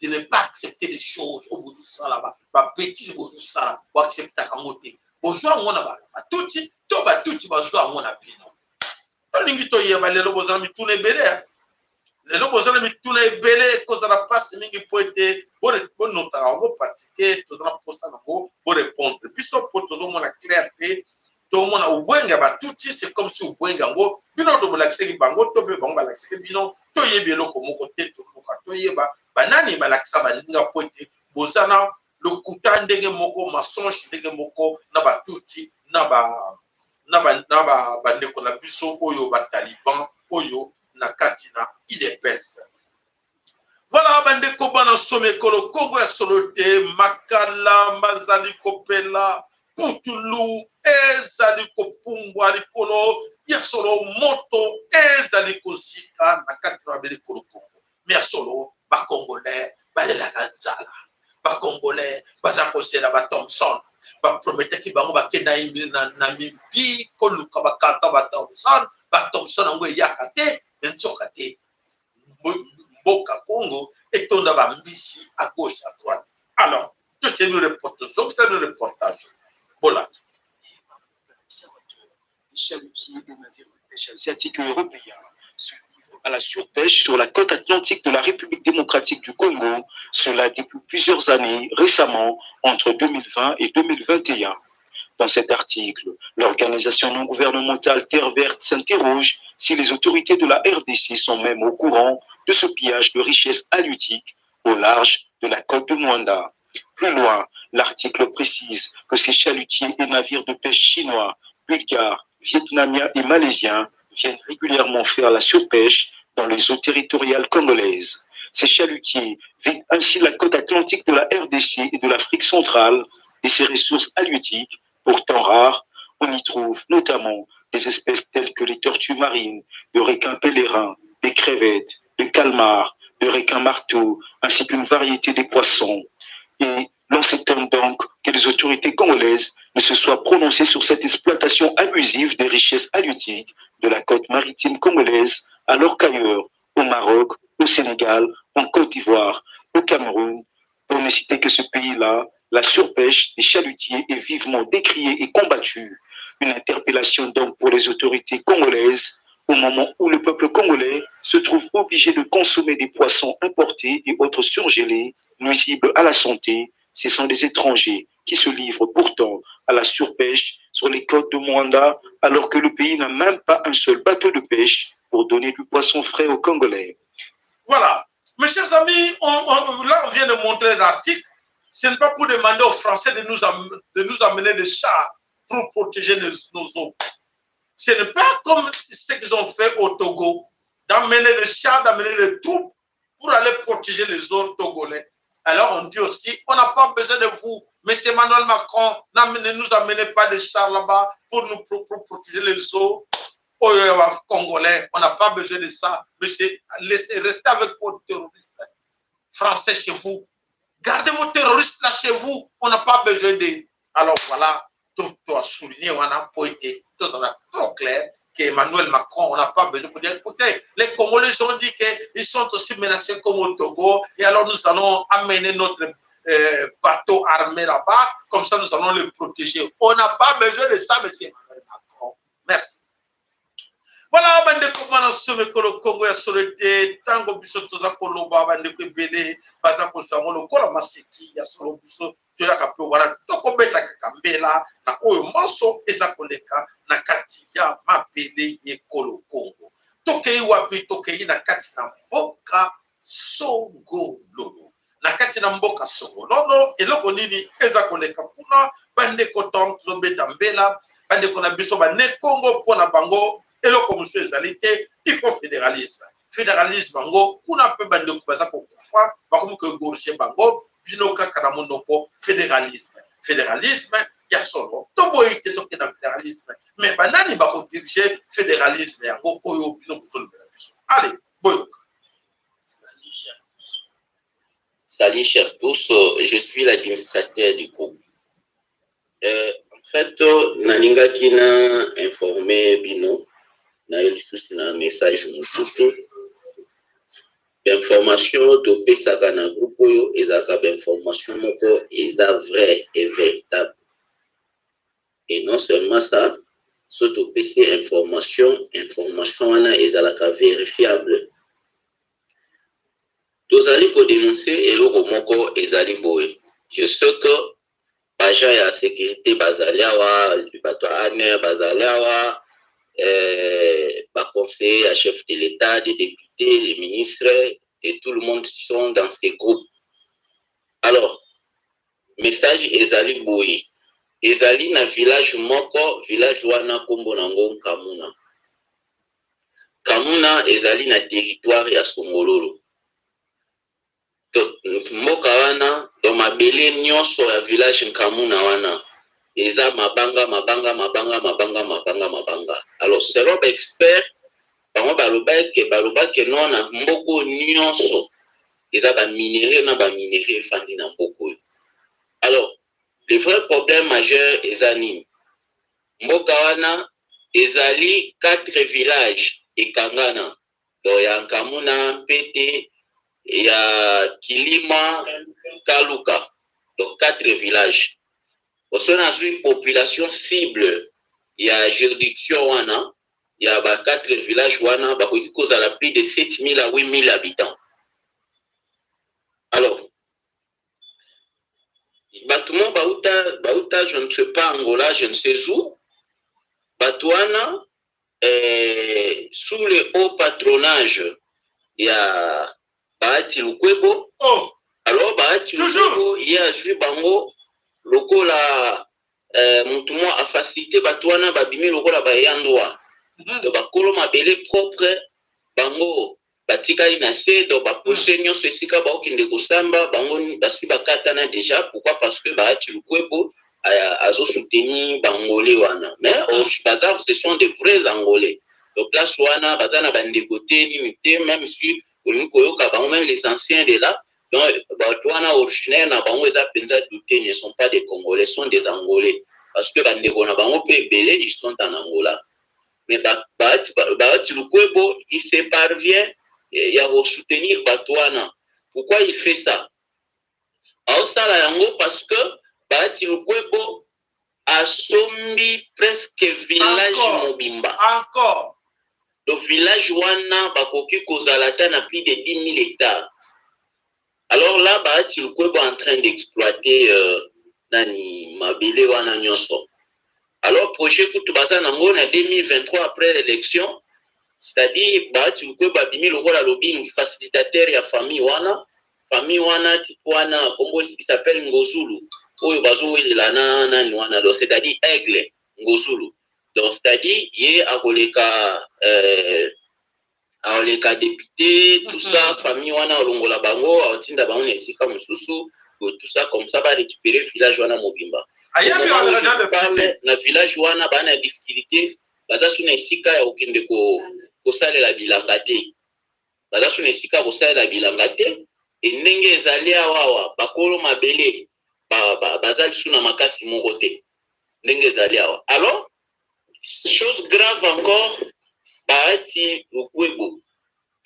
de ne pas accepter les choses oyo bozosala, babêtises bozosala, boacceptaka yango te. Bozwa yango na batutsi to batutsi bazwa yango na bino? Tolingi toyeba. Lelo bozala mituna ebele, lelo bozala mituna ebele, ekozala mpasi mingi mpo ete bonotaka yango, parce que toza na mposa nango borépondre biso, mpo tozomona clair te. Tomona ubwenge ya batutsi, c'est comme si ubwenge yango bino to bolakisaki bango to mpe bango balakisaki bino. Toyebi eloko moko te. Toluka toyeba banani balakisa baninga, mpo ete boza na lokuta ndenge moko, mensonge ndenge moko na batutsi na bandeko na biso oyo bataliban oyo na kati na UDPS. Voilà bandeko bana nsoma ekolo Kongo ya solo te, makala mazali kopela, putulu ezali kopumbwa likolo ya solo, moto ezali kozika na kati na mabele ekolo Kongo. Me ya solo ba Congolais balelaka nzala, ba Congolais baza kozela ba Thomson. Baprometaki bango bakenda na Namibie koluka bakanta ba Thomson. Ba Thomson yango eyaka te, me nzoka te mboka Congo etonda bambisi à gauche, à droite. Alors totieli reportage, tozongisali reportage, bolanda. Des chalutiers des navires de pêche asiatiques et européens se livrent à la surpêche sur la côte atlantique de la République démocratique du Congo, cela depuis plusieurs années, récemment entre 2020 et 2021. Dans cet article, l'organisation non gouvernementale Terre Verte s'interroge si les autorités de la RDC sont même au courant de ce pillage de richesses halieutiques au large de la côte de Moanda. Plus loin, l'article précise que ces chalutiers et navires de pêche chinois, bulgares, vietnamiens et malaisiens viennent régulièrement faire la surpêche dans les eaux territoriales congolaises. Ces chalutiers vident ainsi la côte atlantique de la RDC et de l'Afrique centrale et ses ressources halieutiques, pourtant rares. On y trouve notamment des espèces telles que les tortues marines, le requins pèlerins, les crevettes, le calmar, le requin marteau, ainsi qu'une variété de poissons. Et l'on s'étonne donc que les autorités congolaises ne se soient prononcées sur cette exploitation abusive des richesses halieutiques de la côte maritime congolaise, alors qu'ailleurs, au Maroc, au Sénégal, en Côte d'Ivoire, au Cameroun, pour ne citer que ce pays-là, la surpêche des chalutiers est vivement décriée et combattue. Une interpellation donc pour les autorités congolaises au moment où le peuple congolais se trouve obligé de consommer des poissons importés et autres surgelés, nuisibles à la santé. Ce sont des étrangers qui se livrent pourtant à la surpêche sur les côtes de Moanda, alors que le pays n'a même pas un seul bateau de pêche pour donner du poisson frais aux Congolais. Voilà. Mes chers amis, là on vient de montrer l'article. Ce n'est pas pour demander aux Français de nous amener des chars pour protéger nos eaux. Ce n'est pas comme ce qu'ils ont fait au Togo, d'amener des chars, d'amener des troupes pour aller protéger les eaux togolais. Alors on dit aussi, on n'a pas besoin de vous. Monsieur Emmanuel Macron, ne nous amenez pas des chars là-bas pour protéger les eaux congolais. On n'a pas besoin de ça. Monsieur, laissez, restez avec vos terroristes français chez vous. Gardez vos terroristes là chez vous. On n'a pas besoin de. Alors voilà, tout doit souligner, on a été tout ça trop clair qu'Emmanuel Macron, on n'a pas besoin pour dire, écoutez, les Congolais ont dit qu'ils sont aussi menacés comme au Togo, et alors nous allons amener notre bateau armé là-bas, comme ça nous allons le protéger. On n'a pas besoin de ça, monsieur Emmanuel Macron. Merci. Voilà, bandeko bana nsoma ekolo Kongo ya solo te, ntango biso toza koloba, bandeko ebele baza kozwa yango lokola maseki. Ya solo, biso toyaka mpe wana tokobeta kaka mbela na oyo nyonso eza koleka na kati ya mabele ekolo Kongo. Tokei wapi? Tokei na kati na mboka Songololo. Na kati na mboka Songololo, eloko nini eza koleka kuna, bandeko? Ntango tozobeta mbela, bandeko na biso bane Kongo, mpo na bango eloko mosusu ezali te, il faut fédéralisme, fédéralisme yango. Kuna mpe bandeko baza kokufa, bakomi koégorger bango. Bino kaka na monoko fédéralisme, fédéralisme. Ya solo, toboyi te, tokenda fédéralisme, mais banani bakodiriger fédéralisme yango oyo bino kozolobela biso? Allez, boyoka. Salut chers tous, je suis l'administrateur du groupe. En fait, nalingaki na informer bino na ye lisusu na message mosusu. Bainformation topesaka na groupe oyo ezalaka bainformation moko eza vrai et véritable. Et non seulement ça, so topesi information, information wana ezalaka vérifiable. Tozali kodénoncer eloko moko ezali boye. Je sais que baagent ya sécurité bazali awa, bato ya ANR bazali awa, baconseiller ya chef de l'État, des députés, les ministres et tout le monde sont dans ces groupes. Alors message ezali boye: ezali na village moko, village wana nkombo nango Nkamuna. Kamuna ezali na territoire ya Songololo. Mboka wana, donc mabele nyonso ya village Nkamuna wana eza mabanga, mabanga, mabanga, mabanga, mabanga, mabanga. Alors, selon ba expert, bango balobaki non, na mboka oyo nyonso eza ba minerais na ba minerais efandi na mboka oyo. Alors, le vrai problème majeur eza nini? Mboka wana ezali quatre villages ekangana, donc ya Nkamuna, Mpete, ya Kilima, Kaluka, donc quatre villages. Oso nazwi population cible ya juridiction wana ya ba quatre villages wana, bakoki kozala plus de 7000 à 8000 habitants. Alors, bato mo bauta, je ne sais pas, Angola, je ne sais où, bato wana sous le haut patronage ya Bahati Lukwebo. Oh. Alors, Bahati Lukwebo, ye azwi bango lokola mutu mwa afacilité. Bato wana babimi lokola bayandwa. Donc bakolo mabele propre, bango batikali na se. Donc bapousse nyonso esika baokende kosamba, bango basi bakatana déjà. Pourquoi? Parce que Bahati Lukwebo azosoutenir Bangolais wana, mais baza, ce sont des vrais Angolais. Donc place wana baza na bandeko te, nini te. Même si olingi koyoka bango, même les anciens de là, donc bato wana, originaire na bango eza mpenza douté, ne sont pas des Congolais, sont des Angolais, parce que bandeko na bango mpe ebele, ils sont en Angola. Mais Bahati Lukwebo, il se parvient ya kosoutenir bato wana. Pourquoi il fait ça? Aosala yango parce que Bahati Lukwebo asombi presque village mobimba. Encore. Donc village wana bakoki kozala ata na plus de 10 000 hectares. Alors là, Bahati Lukwebo en train d'exploiter nani, mabele wana nyonso. Alors, projet kutu baza nango na 2023 après l'élection, c'est-à-dire Bahati Lukwebo abimi lokola lobingi facilitateur ya famille wana. Famille wana, type wana, kombo, il s'appelle Ngozulu, oyo bazowelela na nani wana, donc c'est-à-dire Aigle Ngozulu. Donc c'est-à-dire ye akoleka député, tout ça. Famille wana alongola bango, aotinda bango na esika mosusu, tout ça, comme ça barécupérer village wana mobimba. Ayebi. Na village wana baa na difficulté, baza so na esika ya kokende kosalela bilanga te, baza so na esika ya kosalela bilanga te. E ndenge ezali awawa, bakolo mabele baza lisusu na makasi moko te ndenge ezali awa. Alors, chose grave encore, Bahati Lukwebo,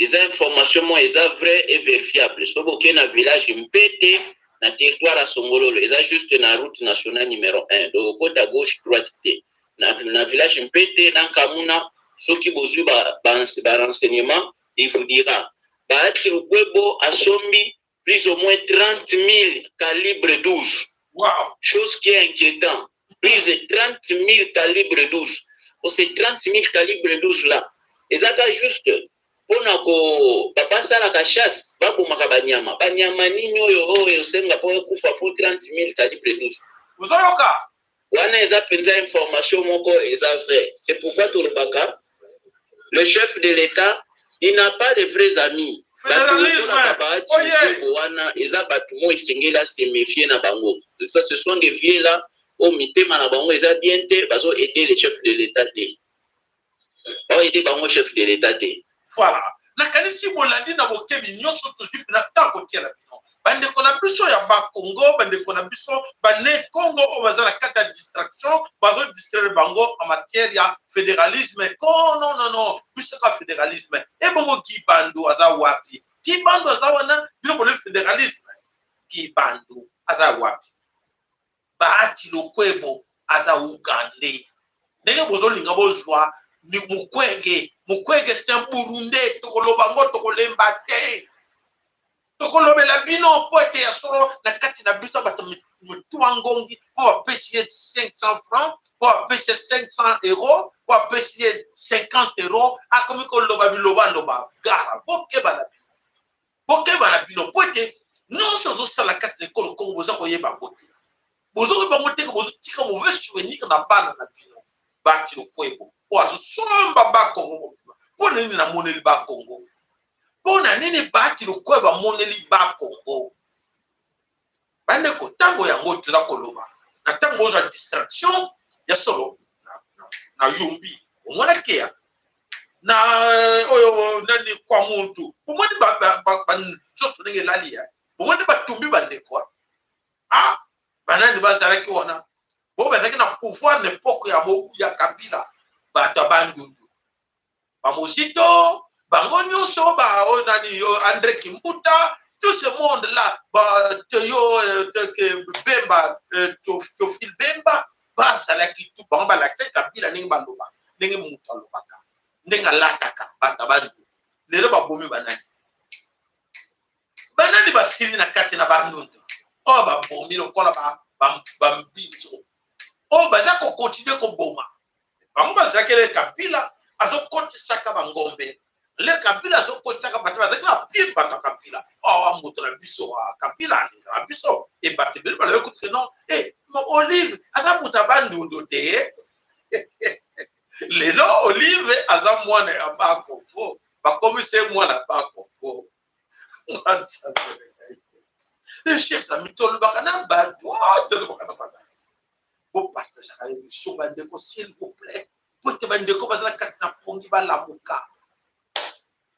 eza information moko eza vrai et vérifiable. Soki okei na village Mpete na territoire ya Songololo, eza juste na route nationale numéro 1, donc okota gauche, droite te, na village Mpete na Nkamuna, soki bozwi barenseignement, ba il vous dira Bahati Lukwebo asombi plus ou moins 30 000 calibre 12. Chose qui est inquiétant, plus de 30 000 calibre 12. Pour ces 30 000 calibre 12 là, ezaka juste mpona ko basalaka chasse, babomaka banyama. Banyama nini oyo osenga mpo ekufa fo 30 000 calibre 12? Ozoyoka. Wana eza mpenza information moko eza vrai. C'est pourquoi tolobaka, le chef de l'État, il n'a pas de vrais amis. Fédéralisme. Wana eza bato mo esengeli ase méfier na bango. Ça, ce sont des vieux là oyo mitema na bango eza bien te. Bazo aider le chef de l'État te, baoaider bango chef de l'État te. Voilà, nakanisi bolandi na bokebi nyonso. Tozwi mpena ntango kotiela bino bandeko na biso ya Bakongo, bandeko na biso bane Kongo oyo baza na kati ya distraction, bazodistraire bango en matière ya fédéralisme. Ko non, non, non, biso ka fédéralisme ebongo. Gibandu aza wapi? Gibandu aza wana. Bino bolobi fédéralisme, Gibandu aza wapi? Bahati Lukwebo aza Ugandais. Ndenge bozolinga bozwa Mukwege, Mukwege c'est un Burundais. Tokoloba ngo, tokolemba te, tokolobela bino mpo ete ya solo na kati na biso bato motuwa ngongi mpo bapesi ye 500 francs, mpo bapesi ye 500 euro, mpo bapesi ye 50 euro, akomi koloba bilobaloba. Gara, bokeba na bino, bokeba na bino, mpo ete nyonso ozosala kati na ekolo Kongo, boza koyeba yango te, bozokoyeba yango te, bozotika mauvais souvenir na bana na bino. Bahati Lukwebo oyo azosomba Bakongo mobima, mpo na nini namoneli Bakongo? Mpo na nini Bahati Lukwebo amoneli ba Congo? Bandeko, ntango yango toza koloba na ntango bozwa distraction ya solo na, na, na yumbi omonaki ya na eh, oyo nani kwa muntu omoni banzoto ndenge elali ya omoni batumbi bandeko ah banani bazalaki wana bo bazalaki na pouvoir na epoque ya, ya Kabila bato ya Bandundu ba Mozito bango nyonso ba oyo nani yo Andre Kimbuta tout ce monde là ba Teyo euh, Bemba euh, Théophile Bemba bazalaki tout bango balakisaki Kabila ndenge baloba ndenge moto alobaka ndenge alataka bato bandundu lelo babomi banani banani basili na kati na bandundu oyo babomi lokola bambinzo oyo baza kokontinue koboma bango bazalaki le Kabila azokotisaka bangombe le Kabila azokotisaka bato bazalaki bapire bato ya Kabila awa oh, moto na biso ah, Kabila alingaka biso e bato ebele balobi kutu ke non e Olive aza moto ya Bandundu te. Lelo Olive aza mwana ya Bakongo, bakomisi ye mwana Bakongo. Chers amis, tolobaka na bato, oh, tolobaka na bato, bopartageaka émission bandeko, s'il vous plaît, po ete bandeko baza na kati na pongi balamuka.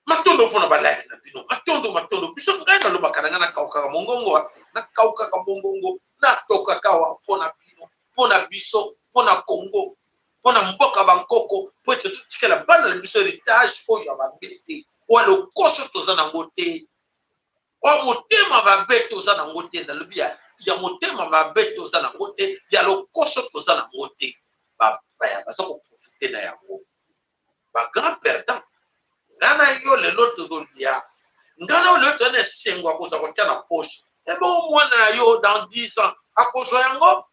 Matondo mpona balike na bino, matondo matondo. Biso ngai nalobaka na ngai, nakaukaka mongongo, nakaukaka mongongo, natokaka awa mpona bino, mpona biso, mpona Congo, mpona mboka bankoko, mpo ete totikela bana na biso héritage oyo ya mabe te, oyo lokoso toza nango te, oyo motema mabe toza nango te. Nalobi ya, ya motema mabe toza nango te, ya lokoso toza nango te. Bapaya baza koprofite na yango, bagrand perdant. Nga na yo lelo tozolia, nga na yo lelo toza na esengo ya kozwa kotia na poche. Ebongo mwana na yo dans 10 ans akozwa yango?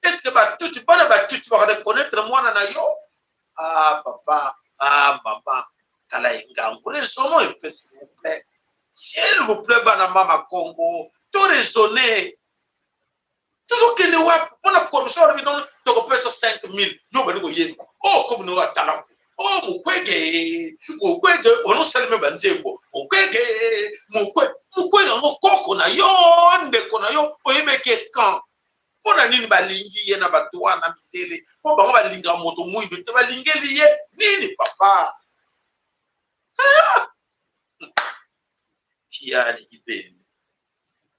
Est ce que batuti, bana batuti bakoreconnaître mwana na yo? Ah papa, ah mama, tala engango, raisonnons un peu s'il vous plaît, s'il vous plaît. Bana mama Congo, to raisonner. Tozokende wapi mpona corruption? Alobi nono tokopesa 5000, yo bali koyemba o komi no atalaku o Mukwege, Mukwege onosalime banzembo Mukwege, Mukwege, Mukwege yango koko na yo, ndeko na yo, oyebeki ekan mpo na nini balingi ye na bato wana mindele? Mpo bango balingaka moto mwindo te. Balingeli ye nini papa? Ah! Kiadi kibeni,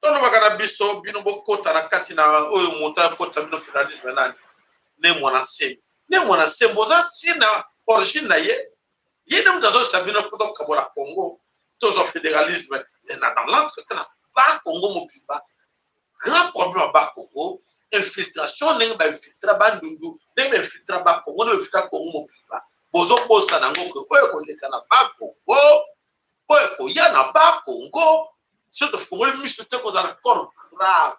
tolobaka na biso, bino bokota na kati na oyo moto akota bino fédéralisme nani? Ne Mwana Nsembo, ne Mwana Nsembo oza si na origine na ye, ye nde moto azolisa bino mpo tokabola Congo, tozwa fédéralisme na dans l'entre na ba Congo mobimba. Grand problème ya ba Congo, infiltration, ndenge bainfiltra Bandundu, ndenge bainfiltra ba Congo, ndenge bainfiltra Congo mobimba. Bozobosana yango ke oyo ekoleka na ba Congo, oyo ekoya na ba Congo, soki tofungoli miso te, kozala corps grave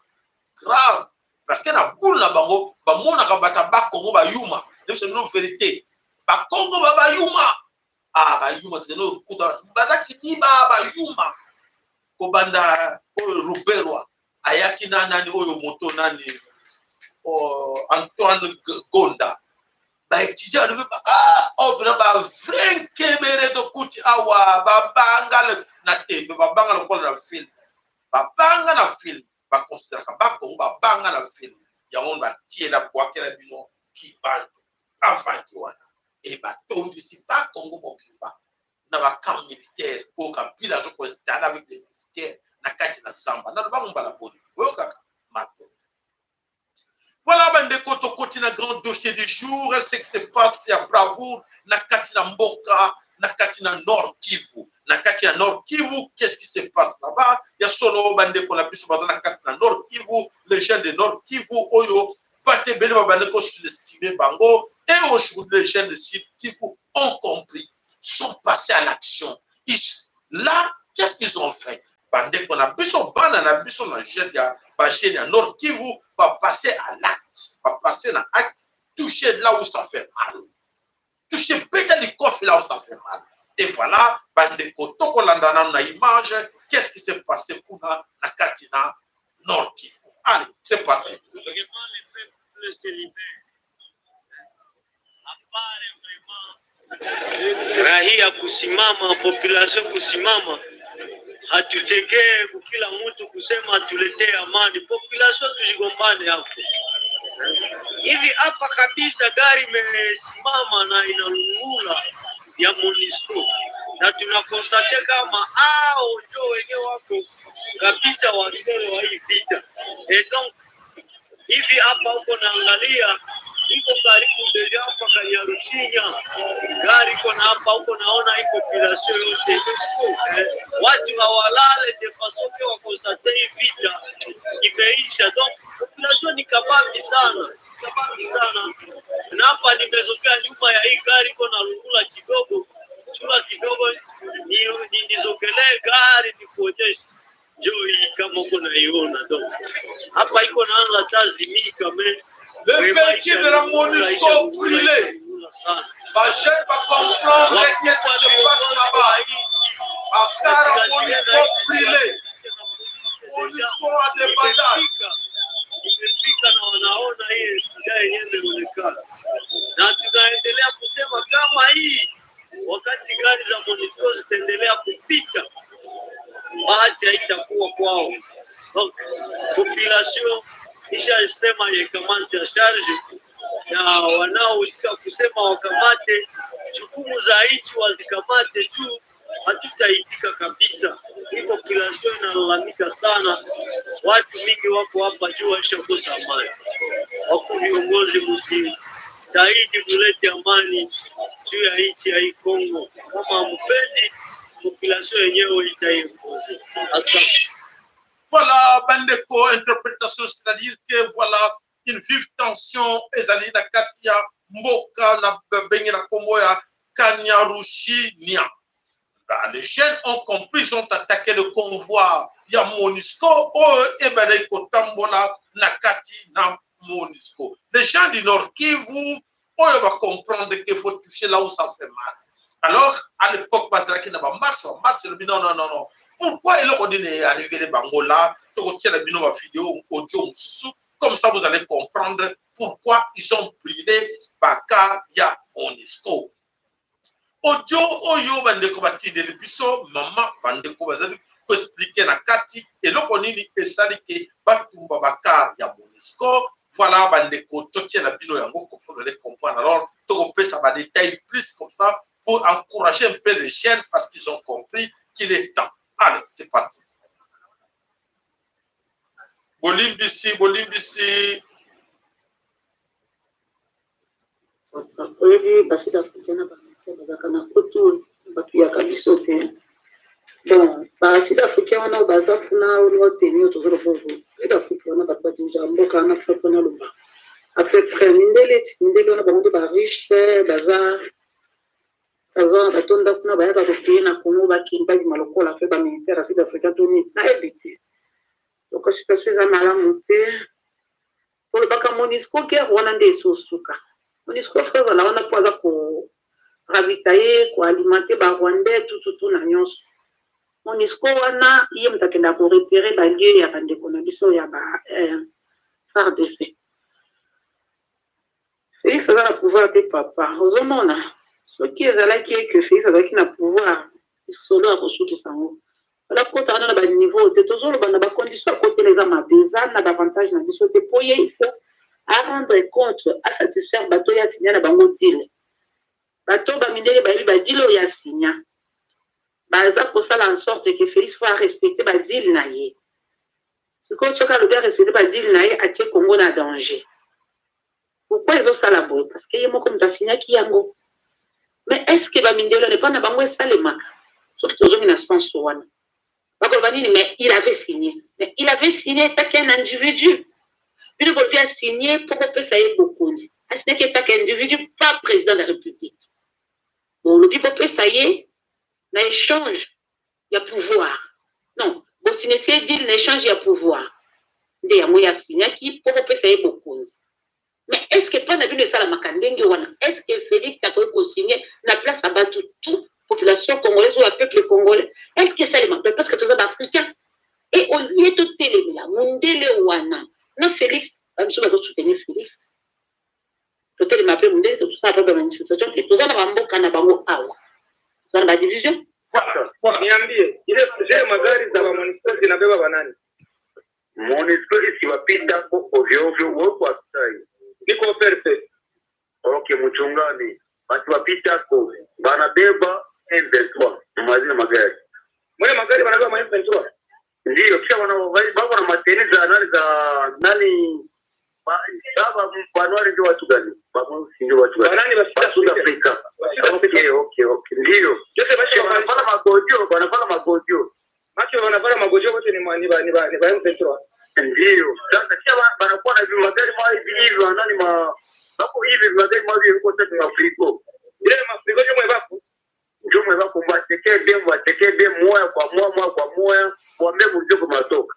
grave, parce que na boule na bango bamonaka bato ya Bakongo bayuma. Ndebiso bino vérité, Bakongo ba bayuma, ah bayuma, tokende kokuta bato baza kidiba, bayuma. Kobanda oyo Ruberwa ayaki na nani oyo moto nani, oh, Antoine Gonda, baétudiant balobi ah, oyo mpena ba vrai nkebere tokuti awa, babanga na tembe, babanga lokola na film, babanga na film, bakonsideraka Bakongo babanga na film yango. Batiela bwakela bino kibando avanti wana e batondisi Bakongo mobimba na bacamp militaire oyo Kabila azo koinstalle avec des militaires na kati na zamba. Nalobango mbala boni, oyokaka matondo. Voilà bandeko, tokoti na grand dossier du jour, ce qui se passe ya bravoure na kati na mboka, na kati na Nord Kivu, na kati ya Nord Kivu. Qu'est-ce qui se passe là-bas? Ya solo bandeko na biso baza na kati na Nord Kivu, les jeunes de Nord Kivu oyo bato ebele babandi ko sous-estimer bango, et aujourd'hui les jeunes de Sud Kivu ont compris, sont passés à l'action. Là, qu'est-ce qu'ils ont fait? Bandeko na biso, bana na biso na jeune ya bajeune ya Nord Kivu bapasse à l'acte, bapasse na acte, toucher là où ça fait mal, toucher, beta likofi là où ça fait mal. Et voilà bandeko, tokolanda nano na image qu'est-ce qui s'est passé kuna na kati na Nord Kivu. Allez, c'est parti. Vraiment, le peuple se libère. À part vraiment. Raia kusimama, population kusimama, hatutegee kila mtu kusema tuletee amani. Population tusigombane hapo hivi hapa kabisa, gari imesimama na inalungula ya MONUSCO na tunaconstate kama hao ndio wenyewe wako kabisa wa mbele wa hii vita. Et donc hivi hapa huko naangalia iko karibu déjà hapa Kanyaruchinya, gari iko na hapa huko, naona hii population yote eh, watu hawalale de façon que waconstate hii vita imeisha. Donc population ni kabambi sana, kabambi sana, na hapa nimezokea nyuma ya hii gari iko na lungula kidogo chula kidogo, ni nizogelee gari nikuonyeshe. Njoo hii kama uko naiona. Donc hapa iko naanza tazimika mais Le véhicule de la MONUSCO brûlé. Bajeunes va comprendre qu'est-ce qui se passe là-bas. Bacars ya MONUSCO brûlé. MONUSCO a des batailles. Imefika na wanaona hii shida yenyewe imeonekana, na tunaendelea kusema kama hii wakati gari za MONUSCO zitaendelea kupita, bahati haitakuwa kwao. Donc population ishasema ikamate ya charge na wanaohusika kusema wakamate jukumu za nchi wazikamate juu hatutaitika kabisa. Hii population inalalamika sana, watu mingi wako hapa juu waishakosa amani. Wakuu viongozi, msitahidi mulete amani juu ya nchi ya hii Kongo. Kama hampendi, population yenyewe itaiongoza. Asante. Voilà, bandeko, interprétation, c'est-à-dire que voilà une vive tension ezali na kati ya mboka na bengi na kombo ya Kanyaruchinya. Bah, les jeunes ont compris, ils ont attaqué le convoi ya MONUSCO oyo ebandaki kotambola na kati na MONUSCO. Les gens du Nord Kivu oyo bacomprendre qu'il faut toucher là où ça fait mal. Alors, à l'époque, bazalaki na bamarche, bamarche elobi non, non, non, non. Pourquoi eloko nini arrivé bango là? Tokotiela bino bavideo, audio mosusu, comme ça vous allez comprendre pourquoi ils ont brûlé bacars ya MONUSCO. Audio oyo bandeko batindeli biso, mama, bandeko bazali koexpliquer na kati eloko nini esali ke batumba bacars ya MONUSCO. Voilà, bandeko, totiela bino yango comme ça vous allez comprendre. Alors tokopesa badétail plus comme ça pour encourager un peu les jeunes, parce qu'ils ont compris qu'il est temps. Allez, c'est parti. Bolimbisi, bolimbisi. Oyebi, basud africain na baaméricain bazalaka na kotu, bato yaka biso te. Bon, basud africain wana baza kuna oteni oyo tozoloba, sud afrique wana bato badirigeaka mboka wana fa mpona loba à peu près mindele ti mindele wana, bango nde bariche, baza wana, batonda kuna, bayaka kopiller na Congo, bakimi, babima lokola fe bamilitaire ya sud africain to nini, nayebi te. Donc situation eza malamu te. Olobaka MONUSCO, guerre wana nde esosuka. MONUSCO faut azala wana mpo aza koravitailler, koalimenter barwandais, tututu na nyonso. MONUSCO wana, ye moto akendaka korepérer balieux ya bandeko na biso ya ba FARDC. Félix aza na pouvoir te, papa. Ozomona, soki ezalaki eke Félix azalaki na pouvoir, solo ya kosukisa yango alakota wana na baniveau te. Tozoloba na bacondition akotela eza mabe, eza na baavantage na biso te, mpo ye il faut arendre compte, asatisfaire bato oyo asinya na bango deal. Bato bamindele bayebi badeal oyo asinya, baza kosala en sorte que Félix faut arespecte badeal na ye. Sikoyo soki alobi arespecte badeal na ye, atie Congo na danger. Pourquoi ezosala boye? Parce que ye moko moto asinyaki yango. Mais est ce que bamindele wana epa na bango esalemaka? Soki tozongi na sens wana, bakoloba nini? Mais il avait signé, mais il avait signé etaki un individu. Bino bolobi asigné mpo kopesa ye bokonzi. Asignaki etaki individu, pas président de la République. Bolobi bopesa ye na échange ya pouvoir. Non, bosignesi ye deal na échange ya pouvoir, nde yango ye asignaki mpo kopesa ye bokonzi. Mais est ce que mpo na bino esalamaka ndenge wana? Est ce que Félix akoki kosigne na place ya bato, tout population congolaise oyo ya peuple congolais? Est ce que esalemaka? Parce que toza baafricain et au lieu totelemela mondele wana na Félix, bamiso bazosoutenir Félix, totelema mpe mondele, tosala mpe bamanifestation te. Toza na bamboka na bango awa. Toza na badivision. Voilà. Niambie, ile zile magari za MONUSCO zinabeba banani? MONUSCO isiwapita hapo ovyo ovyo, wako askari. Niko perfect. Okay, mchungani. Basi wapita hapo banabeba M23 mwazina magari. Mwe magari wanabeba ma M23? Ndiyo, kisha wana bako na mateni za nani za nani baba banwali ndio watu gani? Baba ndio watu gani? Banani ba Ba South Africa. Okay, okay, okay. Ndiyo. Yote basi wanafanya magojo, wanafanya magojo. Macho wanafanya magojo wote ni ma, ni ba ni ba ni ba M23. Ndiyo. Sasa kisha wanakuwa na magari ma hivi hivi nani ma bako hivi magari ma hivi huko sasa mafriko. Ile mafriko ndio mwebako. Ndio mwebako mbatekee dem batekee dem moya kwa moya moya kwa moya mwambie mrudie kwa matoka.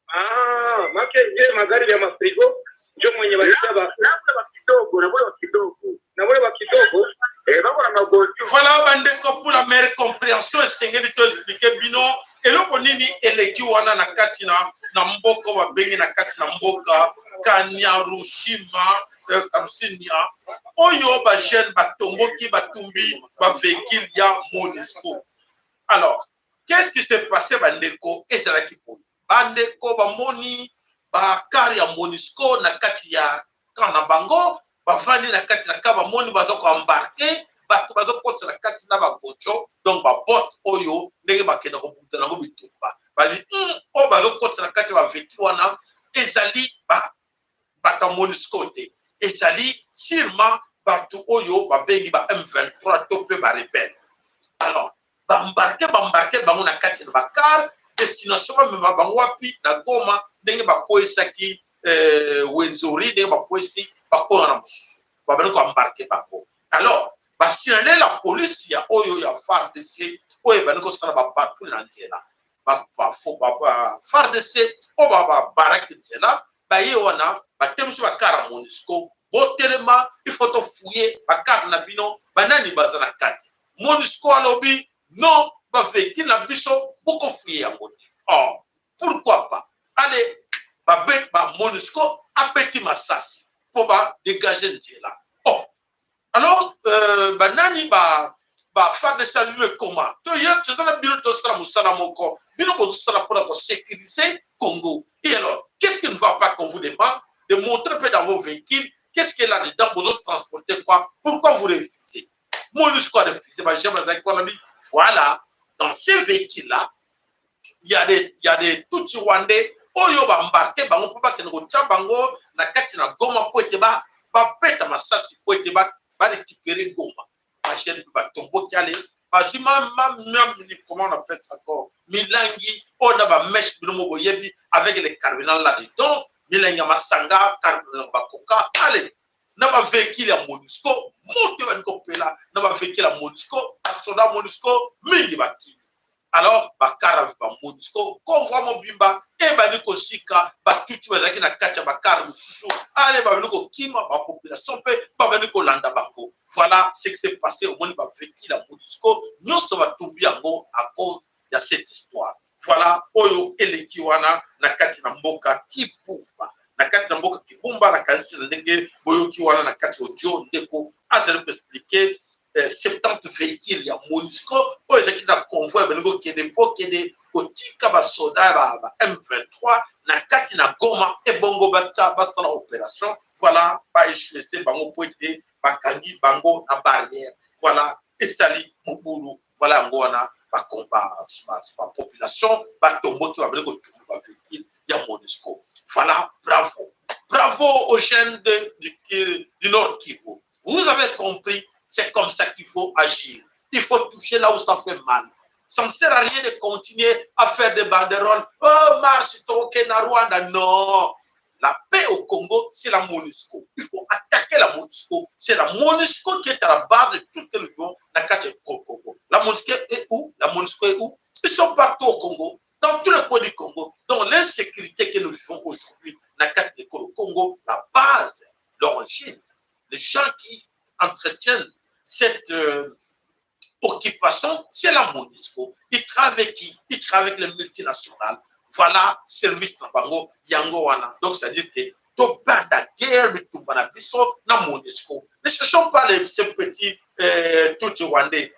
Ah, make ile magari ya mafrigo ndio mwenye balisaba na wale kidogo na wale kidogo na wale wa kidogo eh bako na magojo. Voilà bandeko, pour la meilleure compréhension esengeli to expliquer bino eloko nini eleki wana na kati na, na mboka babengi na kati na mboka Kanyarushima Karusinia oyo bajeune batomboki batumbi bavéhicule ya MONUSCO. Alors qu'est-ce qui s'est passé bandeko? Ezalaki boye bandeko, bamoni bakar ya MONUSCO na kati ya camp na bango, bavandi na kati na camp, bamoni baza koembarquer bato, bazokotisa na kati na bagojo, donc babote oyo ndenge bakenda kobunda nango bitumba. Bali oyo bazokotisa na kati ya bavéhicule wana ezali bato ya MONUSCO te, ezali sûrement bato oyo babengi ba M23 to mpe barebelles. Alors baembarquer baembarquer bango na kati na bacar, destination bamema bango wapi? Na Goma, ndenge bakweyisaki Wenzori, ndenge bakweyisi bakoya na mosusu, babandi koembarquer bango. Alors basignaler la police ya oyo ya FARDC oyo ebandi kosala bapatrouille na nzela. FARDC oyo babaraki nzela baye wana, batemisi bacar ya MONUSCO: botelema, il faut tofouiller bacar na bino, banani baza na kati? MONUSCO alobi: non, bavéhicule na biso bokofouiller yango te. Or pourquoi pas? Ale babeti ba MONUSCO abeti masasi mpo badégager nzela. Oh, alors banani ba FARDC alimi ekoma toye, toza na bino, tosala mosala moko, bino bozosala mpona kosécuriser Congo. Et alors qu'est-ce qui ne va pas qu'on vous demande de montrer un peu dans vos véhicules qu'est-ce qu'il y a là-dedans, bozotransporter quoi, pourquoi vous refusez? MONUSCO a refusé. Bajeune bazalaki wana bi: voilà, dans ces véhicules là il y a des Tutsi rwandais oyo baembarquer bango mpo bakende kotia bango na kati na Goma mpo ete babeta masasi mpo ete barécupérer Goma. Bajeune mpe batomboki, ale bazwi comment on appelle ça encore, milangi oyo na bamèche, bino mo boyebi, avec les carburant là dedans, milangi ya masanga, carburant, bakoka. Ale na bavéhicule ya MONUSCO, moto ebandi kopela na bavéhicule ya MONUSCO, basoda MONUSCO mingi bakimi. Alors bacar baMONUSCO, convoi mobimba ebandi kosika, batuti bazalaki na kati ya bacar mosusu, ale babandi kokima, bapopulation mpe babandi kolanda bango. Voilà ce qui s'est passé. Omoni bavéhicule ya MONUSCO nyonso batumbi yango à cause ya cette histoire. Voilà oyo eleki wana na kati na mboka Kibumba, na kati na mboka Kibumba. Nakanisi na ndenge boyoki wana na kati audio, ndeko azali koexpliquer 70 véhicule ya MONUSCO oyo ezalaki na convoi ebandi kokende mpo kende kotika basoda ya ba M23 na kati na Goma, ebongo batia basala opération. Voilà, baéchouer bango mpo ete bakangi bango na barrière. Voilà, esali mobulu. Voilà, yango wana bapopulation batomboki, babandi kotumba bavéhicule ya MONUSCO. Voilà, bravo, bravo aux jeunes du Nord Kivu. Vous avez compris, c'est comme ça qu'il faut agir. Il faut toucher là où ça fait mal. Ça ne sert à rien de continuer à faire des banderoles. Oh, marche, na Rwanda. Non. La paix au Congo, c'est la MONUSCO. Il faut attaquer la MONUSCO. C'est la MONUSCO qui est à la base de tout ce que nous vivons dans le Congo. La MONUSCO est où? La MONUSCO est où? Ils sont partout au Congo, dans tous les coins du Congo. Dans l'insécurité que nous vivons aujourd'hui, dans le Congo, la base, l'origine, les gens qui entretiennent cette occupation, c'est la MONUSCO. Ils travaillent avec qui? Ils travaillent avec les multinationales. Voilà, service na bango, yango wana. Donc, c'est-à-dire que tobanda guerre bitumba na biso na MONUSCO. Ne cherchons pas ces petits Tutsi rwandais.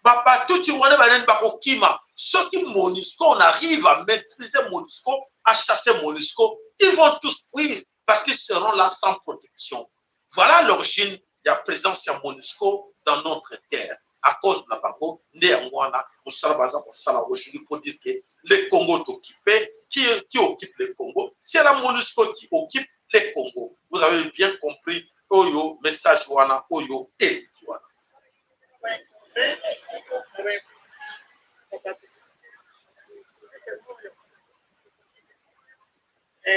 Batutsi wana banani bakokima. Soki Monusco, on arrive à maîtriser Monusco, à chasser Monusco, ils vont tous fuir parce qu'ils seront là sans protection. Voilà l'origine de la présence ya Monusco dans notre terre. À cause na bango nde yango wana mosala baza kosala aujourd'hui pour dire que le Congo est occupé. Qui occupe le Congo? C'est la Monusco qui occupe le Congo. Vous avez bien compris oyo message wana oyo eleki wana.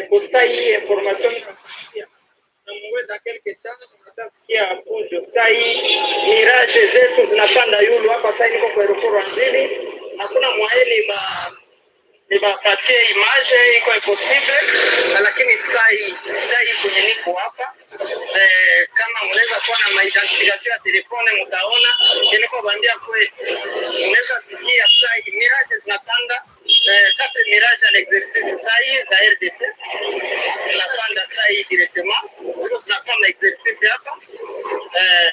Kusai information na muweza quelque temps utasikia fujo. Sai mirage zetu zinapanda yulu hapa. Sai niko kwa aeroport ya Ndjili, hakuna mwaeli ba nibapatie image iko impossible, lakini sai kwenye niko hapa kama mnaweza kuwa na maidentification ya telefone mtaona niko bambia kweli, mnaweza sikia sai mirage zinapanda quatre mirage en exercice sai za RDC zinapanda sai directement, ziko zinapanda exercice hapa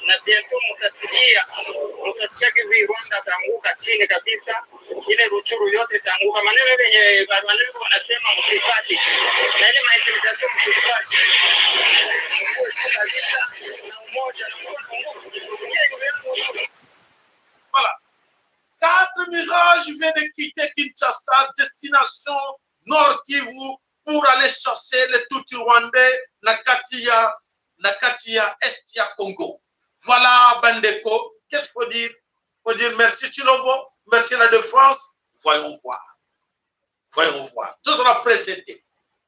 na bientôt mutasikia kizi Rwanda tanguka chini kabisa, ile Ruchuru yote tanguka. Maneno yenye maneno wanasema msifati na ile maintimidation msifati kabisa, na umoja na nguvu. Voilà. 4 mirages viennent de quitter Kinshasa, destination Nord Kivu, pour aller chasser les Tutsis rwandais na kati ya Est ya Congo. Voilà, Bandeko. Qu'est-ce qu'il faut dire? Il faut dire merci Tshilombo, merci la défense. Voyons voir. Voyons voir. Tout sera précédé.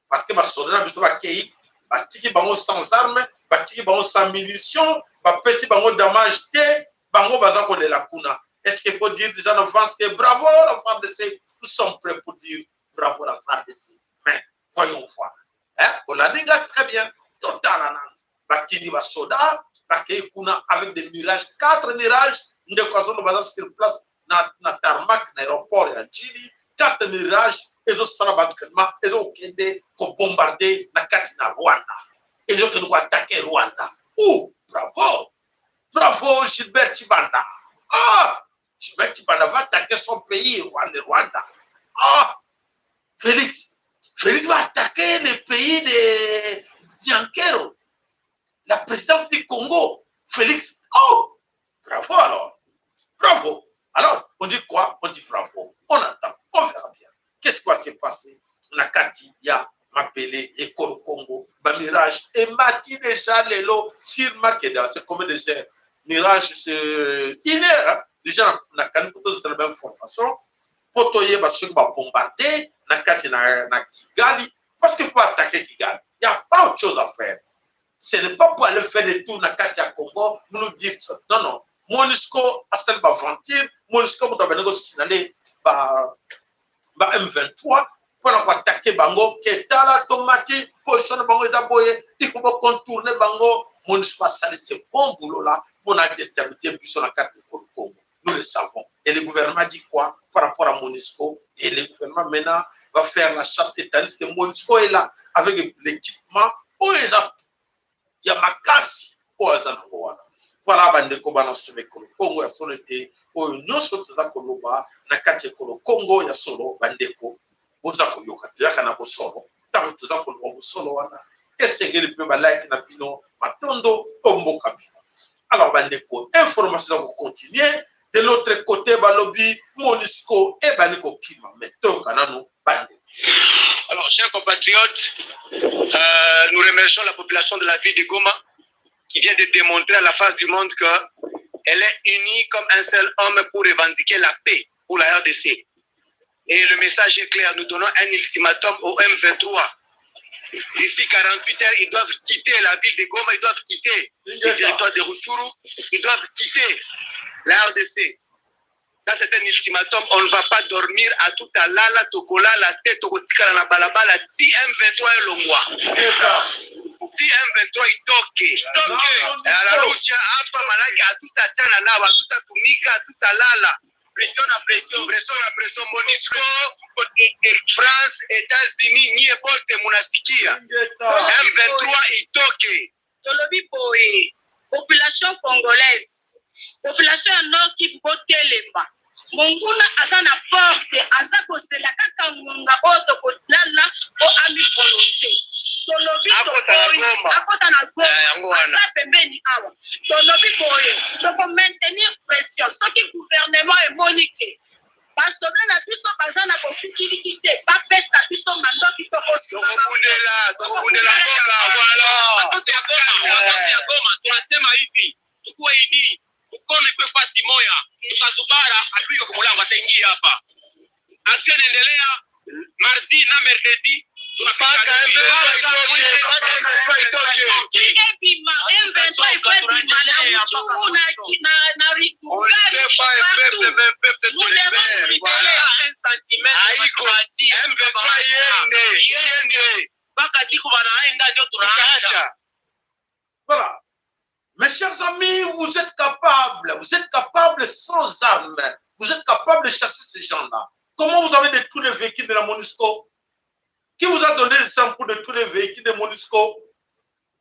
Parce que ma soldat ba kei, ba tiki bango sans armes, ba tiki bango sans munitions, ba pesi bango dommage te, bango baza kolela kuna. Est-ce qu'il faut dire déjà en avance que bravo la FARDC? Nous sommes prêts pour dire bravo la FARDC. Mais voyons voir. Hein? On a dit très bien. Total, batini ba soda, bakei kuna avec des mirages, 4 mirages, ndeko azono baza sur place na tarmac na aéroport ya Ndjili, 4 mirages ezosala ba entraînement, ezokende ko bombarder na kati na Rwanda. Ezokende ko attaquer Rwanda. Ouh, bravo. Bravo Gilbert Tshibanda. Ah, Gilbert Tshibanda va attaquer son pays, le Rwanda. Ah, Félix va attaquer le pays de Nyankero, la présidence du Congo. Félix, oh, bravo alors. Bravo. Alors, on dit quoi? On dit bravo. On attend, on verra bien. Qu'est-ce qui va se passer? Nakati, ya Mapele, Ekolo Congo, ba Mirage, et Mati déjà, Lelo, sur Makeda, c'est combien de heures? Mirage, c'est une heure. Hein? Déjà, on a la même formation. Potoye, ceux qui vont bombarder, Nakati, na Kigali, parce qu'il faut attaquer Kigali. Il n'y a pas autre chose à faire. Ce n'est pas pour aller faire le tour Nakati à Congo, nous nous dire ça. Non, non. Monusco a fait aventure, Monusco a signalé ba M23 pour attaquer Bango, Ketala, Tomati, position Bango, Zaboye, il faut contourner Bango. Monusco a sali ce bon boulot là pour la déstabiliser plus sur la carte du Congo. Nous le savons. Et le gouvernement dit quoi par rapport à Monusco? Et le gouvernement maintenant va faire la chasse étaliste que Monusco est là avec l'équipement. Il y a Makasi. Voilà, bandeko bana solo Congo ya solo te oyo nyonso toza koloba na kati ya ekolo Congo ya solo bandeko boza koyoka toyaka na bosolo ntango toza koloba bosolo wana esengeli mpe balike na bino matondo omboka bino. Alors bandeko, information eza kocontinue. De l'autre côté balobi Monusco ebandi kokima, mais toyoka nanu bandeko. Alors, chers compatriotes, nous remercions la population de la ville de Goma qui vient de démontrer à la face du monde qu'elle est unie comme un seul homme pour revendiquer la paix pour la RDC. Et le message est clair, nous donnons un ultimatum au M23. D'ici 48 heures, ils doivent quitter la ville de Goma, ils doivent quitter le territoire de Rutshuru, ils doivent quitter la RDC. Ça, c'est un ultimatum. On ne va pas dormir à tout à lala, tokola, la tête, tokotika, la balabala, ti M23 et longwa. Ti M23 itoke. Toke. À la lucha, hapa malaki, à tout à tchana nawa, à tout à tumika, à tout à lala. Pression à pression, pression à pression. Monusco, France, États-Unis, ni porte munasikia. M23 itoke. Tolobi boye, population congolaise. Population ya Nord Kivu botelema. Monguna aza na porte, aza kozela kaka ngonga oyo tokolala po ami prononcer. Tolobi toboyi akota na Goma, eh, aza pembeni awa. Tolobi boye, toko maintenir pression soki gouvernement emoni ke basoda na biso baza na bofikiliki te, bapesa biso mandoki, tokobundela tokobundela mboka. Voilà, ya Goma tunasema hivi, tukuwe ini mkono ikuwe fasi moya, tukazubara adui kwa mulango ataingia hapa. Action inaendelea mardi na mercredi ebima M23 ifo ebima na Rutshuru na na na Rugari partout. Nous devons nous libérer. Haiko M23 yende yende mpaka siku wanaenda ndio tunaacha. Voilà. Mes chers amis, vous êtes capables, vous êtes capables sans armes, vous êtes capables de chasser ces gens-là. Comment vous avez détruit les véhicules de la MONUSCO? Qui vous a donné le sang pour détruire les véhicules de MONUSCO?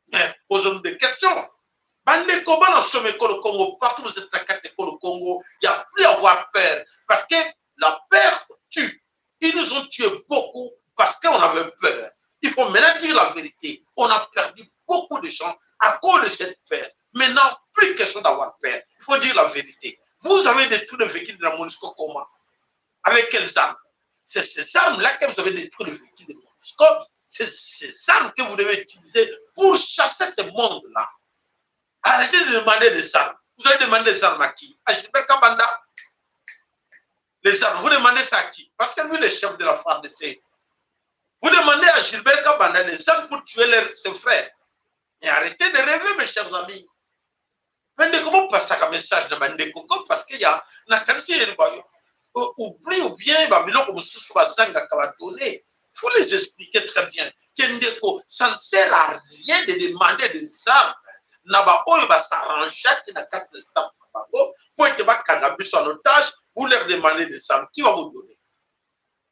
Mais posons-nous des questions. Bandeko bana someko le Congo, partout vous êtes la carte de le Congo, il n'y a plus à avoir peur. Parce que la peur tue. Ils nous ont tué beaucoup parce qu'on avait peur. Il faut maintenant dire la vérité. On a perdu beaucoup de gens à cause de cette peur. Maintenant, plus question d'avoir peur. Il faut dire la vérité. Vous avez détruit le véhicule de la MONUSCO comment? Avec quelles armes? C'est ces armes-là que vous avez détruit le véhicule de la MONUSCO. C'est ces armes que vous devez utiliser pour chasser ce monde-là. Arrêtez de demander des armes. Vous allez demander des armes à qui? À Gilbert Kabanda. Les armes, vous demandez ça à qui? Parce que lui, le chef de la FARDC. Vous demandez à Gilbert Kabanda les armes pour tuer ses frères. Mais arrêtez de rêver, mes chers amis. Bandeko, bopasaka message na bandeko parce que ya nakanisi oubli ou bien babiloko mosusu bazangaka badonne. Faut les expliquer très bien que ndeko, ça ne sert à rien de demander des armes na baoyo basarrangeaki na kati de staff na bango po ete bakanga biso en otage. Vous leur demandez des armes, qui va vous donner?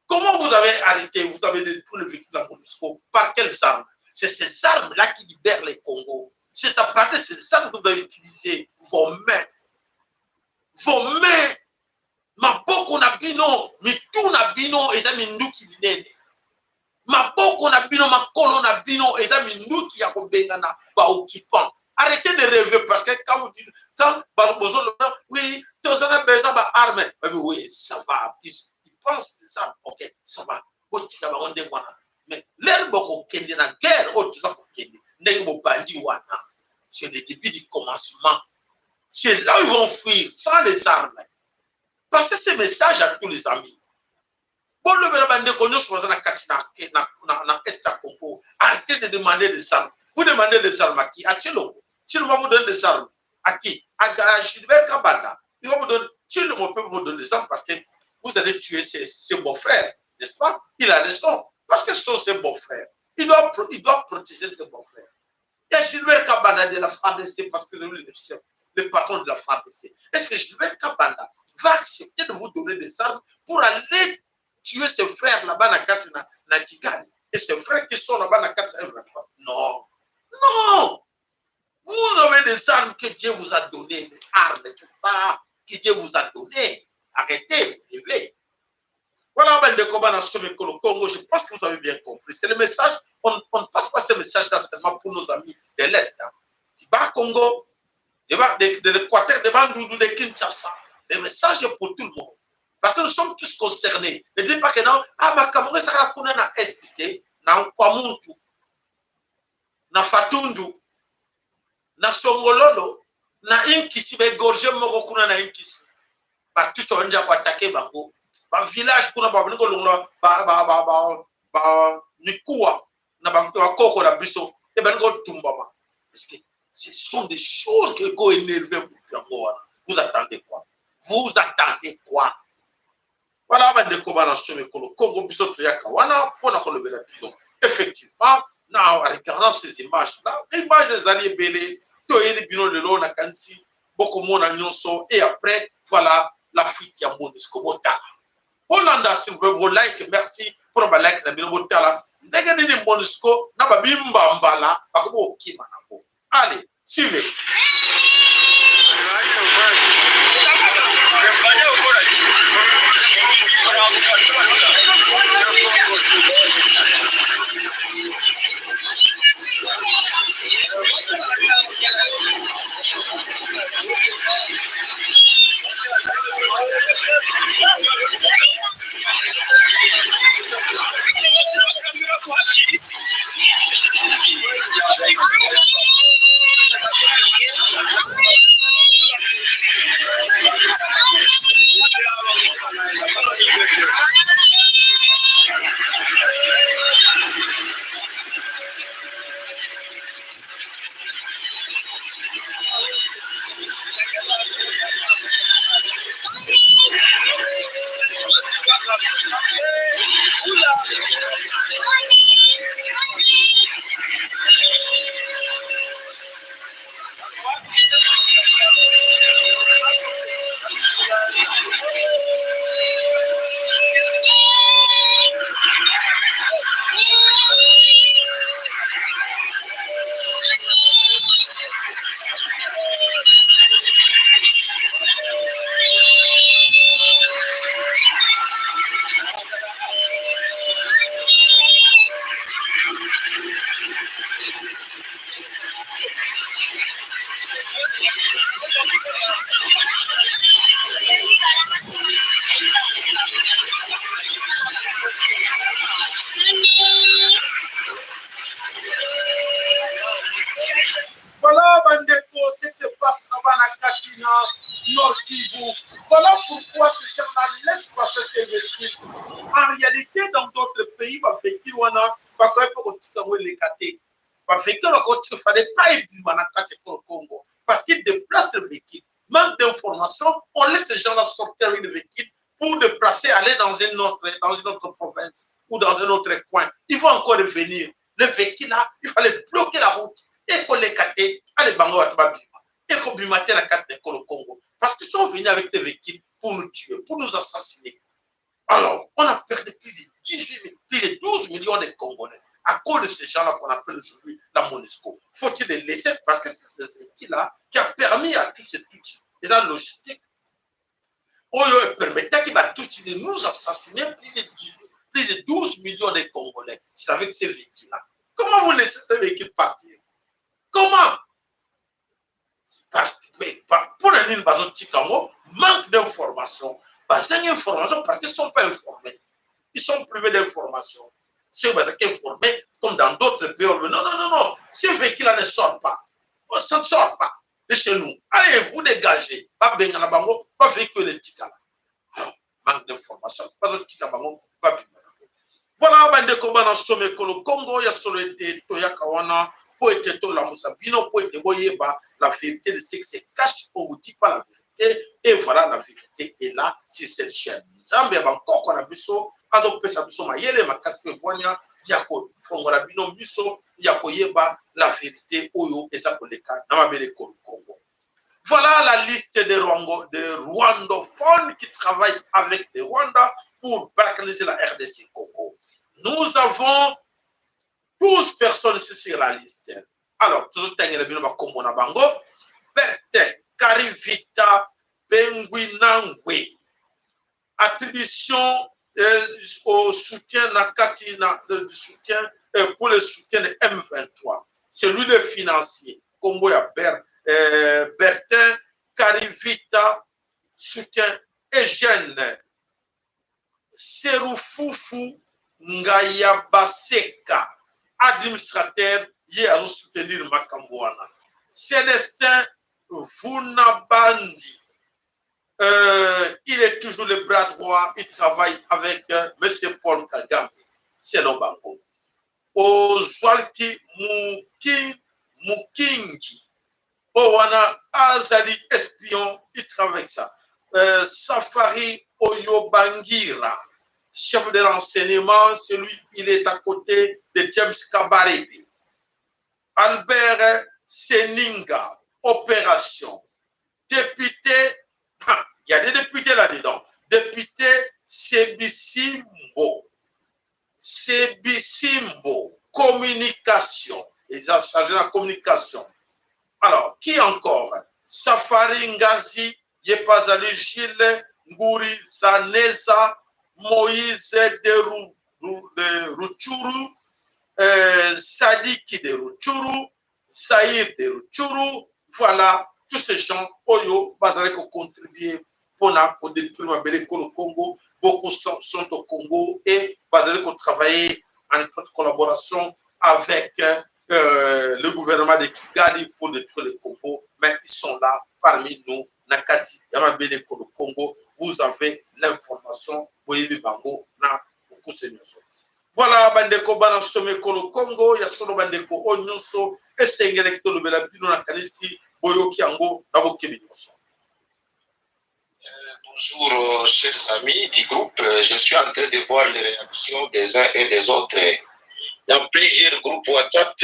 Comment vous avez arrêté, vous avez détruit le véhicule de la MONUSCO, par quelles armes? C'est ces armes-là qui libèrent les Congo. C'est à partir de ces armes que vous avez utilisé vos mains. Vos mains. Maboko na bino, mitu na bino, eza minduki minene. Maboko na bino, makolo na bino, eza minduki ya kobengana ba occupants. Arrêtez de rêver parce que quand vous dites, quand oui, tous en a besoin d'armes. Oui, ça va. Ils pensent des armes. Ok, ça va. Botika bango ndenge wana. Mais l'heure bokokende na guerre oyo toza kokende ndenge bobandi wana, c'est le début du commencement. C'est là où ils vont fuir sans les armes. Passez ce message à tous les amis. Bolobela bandeko nyonso baza na kati na, na, na, na est ya Congo. Arrêtez de demander des armes. Vous demandez des armes à qui? À Tshilombo. Tshilombo va vous donner des armes. À qui? À Gilbert Kabanda. Il va vous donner. Tshilombo peut vous donner des armes parce que vous allez tuer ses beaux-frères, n'est-ce pas? Il a raison. Parce que ce sont ses beaux-frères. Il doit protéger ses beaux-frères. Il y a Gilbert Kabanda de la FARDC parce que c'est lui le chef, le patron de la FARDC. Est-ce que Gilbert Kabanda va accepter de vous donner des armes pour aller tuer ses frères là-bas na kati na Kigali et ses frères qui sont là-bas na kati M23? Non. Non. Vous avez des armes que Dieu vous a données. Des armes, c'est ça que Dieu vous a donné. Arrêtez, levez. Voilà, bandeko bana somekolo Congo, je pense que vous avez bien compris. C'est le message, on ne passe pas ce message-là seulement pour nos amis de l'Est. Hein. Du Bas-Congo, de l'Équateur, de Bandundu, de Kinshasa. Des messages pour tout le monde. Parce que nous sommes tous concernés. Ne dites pas que non, ah, ma Cameroun, ça va kuna na Est, na Nkwamuntu, na Fatundu, na Songololo, na Inkisi, ba égorgé moko kuna na Inkisi. Ba tous ba ko attaquer bango. Ba village kuna ba bani kolongola ba ba ba ba ba mikuwa na ba koko na biso e bani kotumbama. Parce que ce sont des choses que ko énerver yango wana. Vous attendez quoi? Vous attendez quoi? Voilà, bandeko bana somekolo Congo, biso toyaka wana mpona kolobela bino. Effectivement, na regardant ces images là, images ezali ebele, toyeli bino lelo, nakanisi bokomona nyonso. Et après, voilà la fuite ya MONUSCO. Botala, bolanda, s'il vous plaît, vos like, merci mpona balike na bino. Botala ndenge nini MONUSCO na babimbambala bakomi kokima nango. Allez, suivez. Voilà, bandeko, ce qui se passe dans bana kati na Nord Kivu. Voilà pourquoi ces gens-là laissent passer ces véhicules. En réalité, dans d'autres pays, ba véhicule wana bakoki mpe kotika yango eleka te. Ba véhicule bakotika, fallait pas ebima na kati ya Congo parce qu'ils déplacent le véhicule. Manque d'information, on laisse ces gens-là sortir avec le véhicule pour déplacer, aller dans une autre province ou dans un autre coin. Ils vont encore revenir. Le véhicule là, il fallait bloquer la route. Ekoleka te, ale bango bato babima. Ekobima te na kati na ekolo Congo. Parce qu'ils sont venus avec ces véhicules pour nous tuer, pour nous assassiner. Alors, on a perdu plus de 18 000, plus de 12 millions de Congolais à cause de ces gens-là qu'on appelle aujourd'hui la MONUSCO. Faut-il les laisser parce que c'est ce véhicule-là qui a permis à tous ces Tutsis, et la logistique, oyo permettait ba Tutsis de nous assassiner plus de 10, plus de 12 millions de Congolais. C'est avec ces véhicules-là. Comment vous laissez ces véhicules partir? Comment? Parce que pour la ligne bazotika yango, manque d'information. Bazangi information parce qu'ils ne sont pas informés. Ils sont privés d'information. Si vous êtes informés, comme dans d'autres pays, on dit, non, non, non, non, ces véhicules-là ne sortent pas. Ça ne sort pas de chez nous. Allez, vous dégagez. Babengana bango, ba véhicule etikala. Alors, manque d'information, bazotika bango, babima. Voilà, bandeko bana some ekolo Congo, ya solo ete toyaka wana po ete tolamusa bino, po ete boyeba la vérité de ce qui se cache. On vous dit pas la vérité, et voilà, la vérité est là sur cette chaîne. Nzambe ya bankoko na biso azopesa biso mayele makasi mpe bwanya ya kofongola bino miso ya koyeba la vérité oyo eza koleka na mabele ekolo Congo. Voilà la liste des rwandophones qui travaillent avec les Rwandais pour balkaniser la RDC Congo. Nous avons 12 personnes ici sur la liste. Alors, tozotangela bino bakombo na bango. Bertin Karivita Benguinangwe. Attribution au soutien na kati na du soutien pour le soutien de M23. C'est lui le financier. Kombo ya Bertin Karivita, soutien Eugène Serufufu Ngayabaseka, administrateur, ye azosoutenir makambo wana. Célestin Vunabandi, il est toujours le bras droit, il travaille avec M. Paul Kagame, selon bango. Ozwalki Mukingi, owana azali espion, il travaille avec ça. Safari Oyobangira, chef de renseignement, celui, il est à côté de James Kabarebe. Albert Seninga, opération. Député, il y a des députés là-dedans. Député Sebisimbo. Sebisimbo, communication. Ils ont chargé la communication. Alors, qui encore? Safari Ngazi, Yepazali Gilles, Ngouri Zaneza, Moïse de Rutshuru, Sadiki de Rutshuru, Saïr de Rutshuru. Voilà, tous ces gens, oyo, bazali contribuer pour détruire mabele le Congo. Beaucoup sont au Congo et bazali travailler en étroite collaboration avec le gouvernement de Kigali pour détruire le Congo. Mais ils sont là parmi nous. Na kati ya mabele le Congo, vous avez l'information. Boyebi bango na bokuse nyonso. Voilà, bandeko bana some ekolo Congo, ya solo bandeko oyo nyonso esengelaki tolobela bino, nakanisi boyoki yango na bokebi nyonso. Bonjour, chers amis du groupe. Je suis en train de voir les réactions des uns et des autres dans plusieurs groupes WhatsApp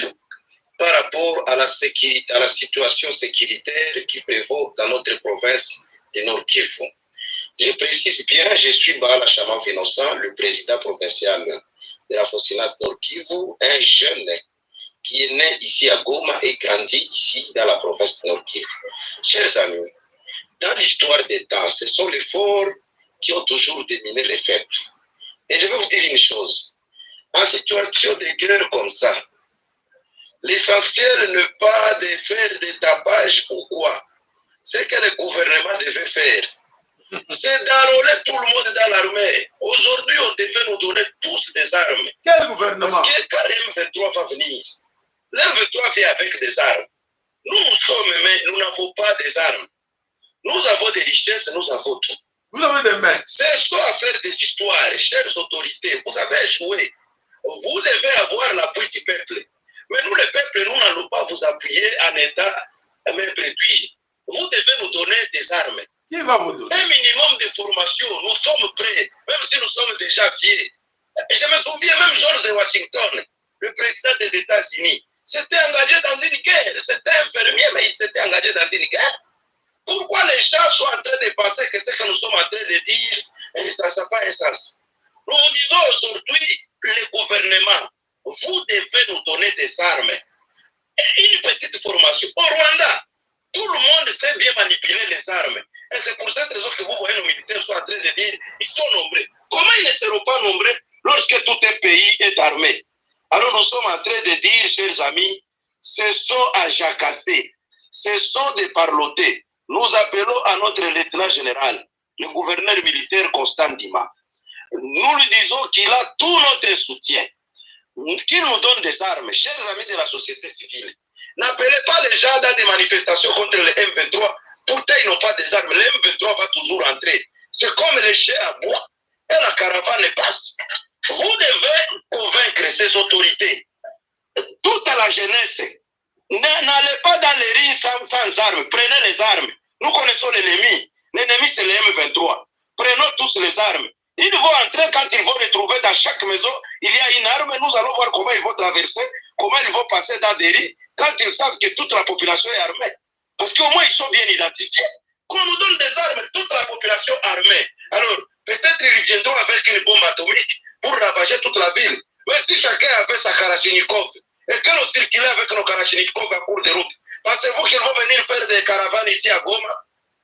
par rapport à la sécurité, à la situation sécuritaire qui prévaut dans notre province de Nord Kivu. Je précise bien, je suis Baala Chaman Innocent, le président provincial de la Fossinat Nord Kivu, un jeune qui est né ici à Goma et grandi ici dans la province de Nord Kivu. Chers amis, dans l'histoire des temps, ce sont les forts qui ont toujours dominé les faibles. Et je vais vous dire une chose. En situation de guerre comme ça, l'essentiel n'est pas de faire des tapages ou quoi. Ce que le gouvernement devait faire, c'est d'enrôler tout le monde dans l'armée. Aujourd'hui, on devait nous donner tous des armes. Quel gouvernement? Parce que quand M23 va venir, l'M23 vient avec des armes. Nous, nous sommes, mais nous n'avons pas des armes. Nous avons des richesses, nous avons tout. Vous avez des mains. C'est soit à faire des histoires, chères autorités, vous avez échoué. Vous devez avoir l'appui du peuple. Mais nous, le peuple, nous n'allons pas vous appuyer en état même réduit. Vous devez nous donner des armes. Qui va vous donner? Un minimum de formation. Nous sommes prêts, même si nous sommes déjà vieux. Je me souviens même George Washington, le président des États-Unis, s'était engagé dans une guerre. C'était un fermier, mais il s'était engagé dans une guerre. Pourquoi les gens sont en train de penser que ce que nous sommes en train de dire, ça n'a pas un sens? Nous vous disons aujourd'hui, le gouvernement, vous devez nous donner des armes et une petite formation. Au Rwanda, tout le monde sait bien manipuler les armes. Et c'est pour cette raison que vous voyez nos militaires sont en train de dire, ils sont nombreux. Comment ils ne seront pas nombreux lorsque tout un pays est armé? Alors nous sommes en train de dire, chers amis, cessons à jacasser, cessons de parloter. Nous appelons à notre lieutenant général, le gouverneur militaire Constant Ndima. Nous lui disons qu'il a tout notre soutien, qu'il nous donne des armes, chers amis de la société civile. N'appelez pas les gens dans des manifestations contre le M23. Pourtant, ils n'ont pas des armes. Le M23 va toujours entrer. C'est comme les chiens à bois et la caravane passe. Vous devez convaincre ces autorités, toute la jeunesse. N'allez pas dans les rues sans armes. Prenez les armes. Nous connaissons l'ennemi. L'ennemi, c'est le M23. Prenons tous les armes. Ils vont entrer quand ils vont retrouver dans chaque maison, il y a une arme. Nous allons voir comment ils vont traverser, comment ils vont passer dans des rues, quand ils savent que toute la population est armée. Parce qu'au moins, ils sont bien identifiés. Qu'on nous donne des armes, toute la population armée. Alors, peut-être ils viendront avec une bombe atomique pour ravager toute la ville. Mais si chacun avait sa Kalachnikov, et que nous circulions avec nos Kalachnikov en cours de route, pensez-vous qu'ils vont venir faire des caravanes ici à Goma?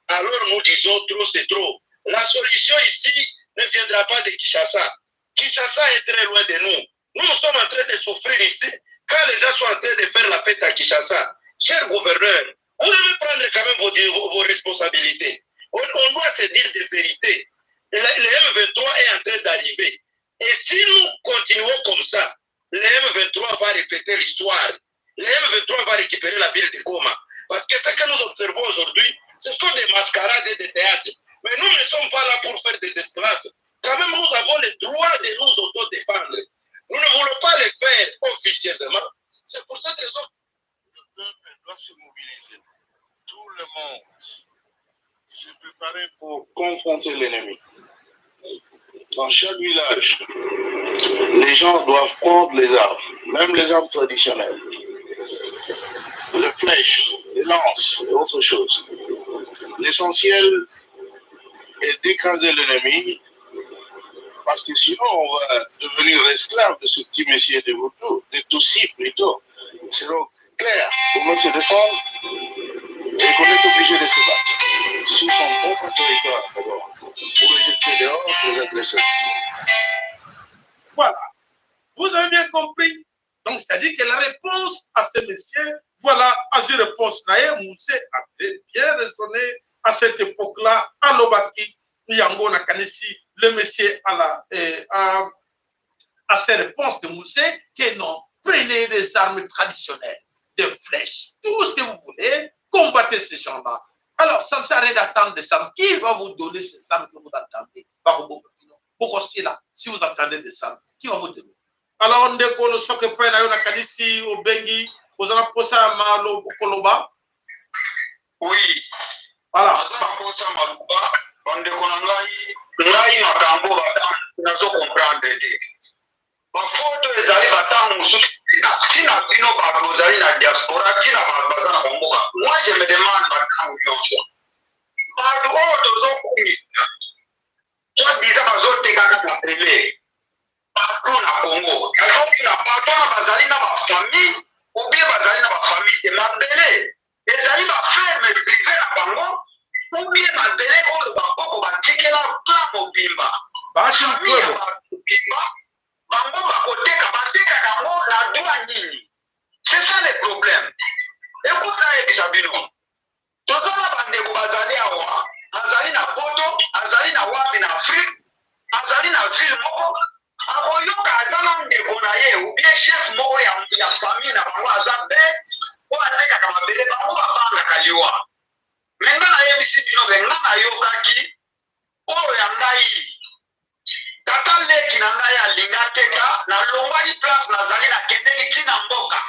Alors nous disons trop, c'est trop. La solution ici ne viendra pas de Kinshasa. Kinshasa est très loin de nous. Nous, nous sommes en train de souffrir ici quand les gens sont en train de faire la fête à Kinshasa. Cher gouverneur, vous devez prendre quand même vos responsabilités. On doit se dire des vérités. Le M23 est en train d'arriver. Et si nous continuons comme ça, le M23 va répéter l'histoire. Le M23 va récupérer la ville de Goma. Parce que ce que nous observons aujourd'hui, ce sont des mascarades et des théâtres. Mais nous ne sommes pas là pour faire des esclaves. Quand même, nous avons le droit de nous autodéfendre. Nous ne voulons pas le faire officieusement. C'est pour cette raison que le peuple doit se mobiliser. Tout le monde se préparer pour confronter l'ennemi. Dans chaque village, les gens doivent prendre les armes, même les armes traditionnelles, les flèches, les lances et autres choses. L'essentiel est d'écraser l'ennemi, parce que sinon on va devenir esclave de ce petit monsieur de Hutu, de Tutsi plutôt. C'est donc clair qu'on doit se défendre et qu'on est obligé de se battre sur son propre territoire d'abord, pour rejeter dehors les agresseurs. Voilà. Vous avez bien compris. Donc, c'est-à-dire que la réponse à ce monsieur, voilà, à une réponse, Moussé avait bien raisonné à cette époque-là, à Lobaki, Yango Nakanisi, le monsieur à ces réponses de Moussé, que non, prenez des armes traditionnelles, des flèches, tout ce que vous voulez, combattez ces gens-là. Alors, ça ne sert à rien d'attendre des armes. Qui va vous donner ces armes que vous attendez? Pourquoi c'est là, si vous attendez des armes, qui va vous donner? Alors, ndeko le soke pa na yo na kanisi obengi ozala posa malo koloba. Oui. Voilà. Azala posa maloba. Bandeko na ngai, ngai makambo nazo comprendre te. Bafoto ezali batango mosusu ntina bino bato bozali na diaspora, ntina bato baza na bamboka. Moi je me demande batango nyonso bato oyo tozokumisa soit disant bazoteka kaka mabele partout na Congo, nazomona bato wana bazali na bafamille ou bien bazali na bafamille te. Mabele ezali baferme prive na bango ou bien mabele oyo bakoko batikela plan mobimba, famille ya bato mobimba, bango bakoteka, batekaka yango na droit nini? C'est ça le problème. Écoute, nayebisa bino, toza na bandeko bazali awa, azali na poto, azali na wapi na Afrique, azali na ville moko, akoyoka aza na ndeko na ye ou bien chef moko ya famille na bango aza bete oyo atekaka mabele, bango babangaka liwa. Me nga nayebisi bino ke nga nayokaki oyo ya ngai tata leki na ngai alingi ateka, nalongwaki place nazali, nakendeki ntina mboka,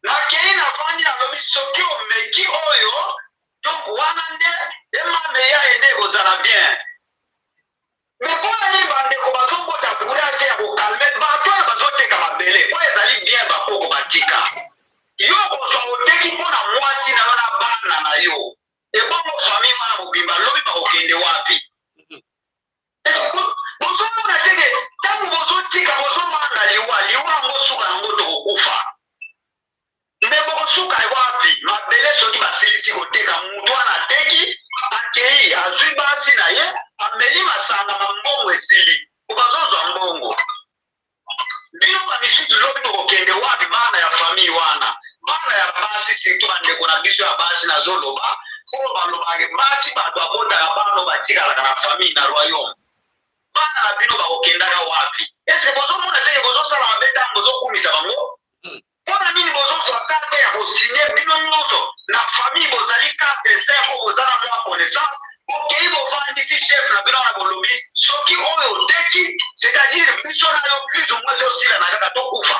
nakei navandi, nalobi soki omeki oyo, donc wana nde emame ya ye nde ekozala bien. Me mpona nini bandeko bazokota courage te ya kokalme bato oyo bazoteka mabele oyo ezali bien bakoko batika? Yo okozwa oteki mpo na mwasi na yo na bana na yo, ebongo famille wana mobimba lobi bakokende wapi? Bozomona teke ntango bozotika bozomanga liwa, liwa yango suka yango tokokufa. Nde bokosuka wapi? Mabele soki basilisi koteka, mutu wana ateki, akei azwi basi na ye, ameli masanga, ma mbongo esili, po bazozwa mbongo. Bino ba misusu lobi bokokende wapi? Bana ya famille wana, bana ya basi, surtout bandeko na biso ya basi, nazoloba oyo balobaka basi, bato babotaka bana oyo batikalaka na famille na royaume. Bana na bino bakokendaka wapi? Eske bozomona te ke bozosala mabe ntango bozokumisa bango? Pona nini bozozwa carte ya ko signe bino nionso na famille bozali 4 5 oyo boza na mua connaissance, bokeyi bovandisi chef na bino wana bolobi soki oyo oteki, c'est à dire biso na yo plus ou moins tosilana kaka tokufa,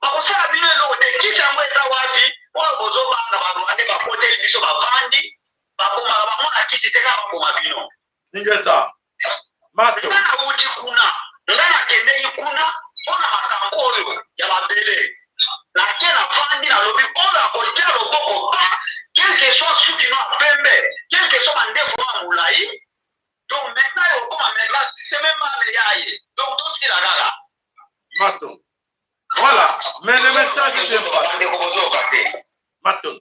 bakosala bino eloko te. Kisi yango eza wapi oyo bozobanga ba rwandais bakoteli biso bavandi babomaka bango na kisi te kaka baboma bino. Ingeta. Mato. Nga nawuti kuna, nga nakendeki kuna mpo na makambo oyo ya mabele. Nake navandi, nalobi oyo akotia loboko ba, quelque soit suki no ya pembe, quelque soit mandefu no ya molai. Donc maintenant ekokoma maintenant système mame yaye. Donc tosila kaka. Mato. Voilà, mais le message est bien passé. Mato.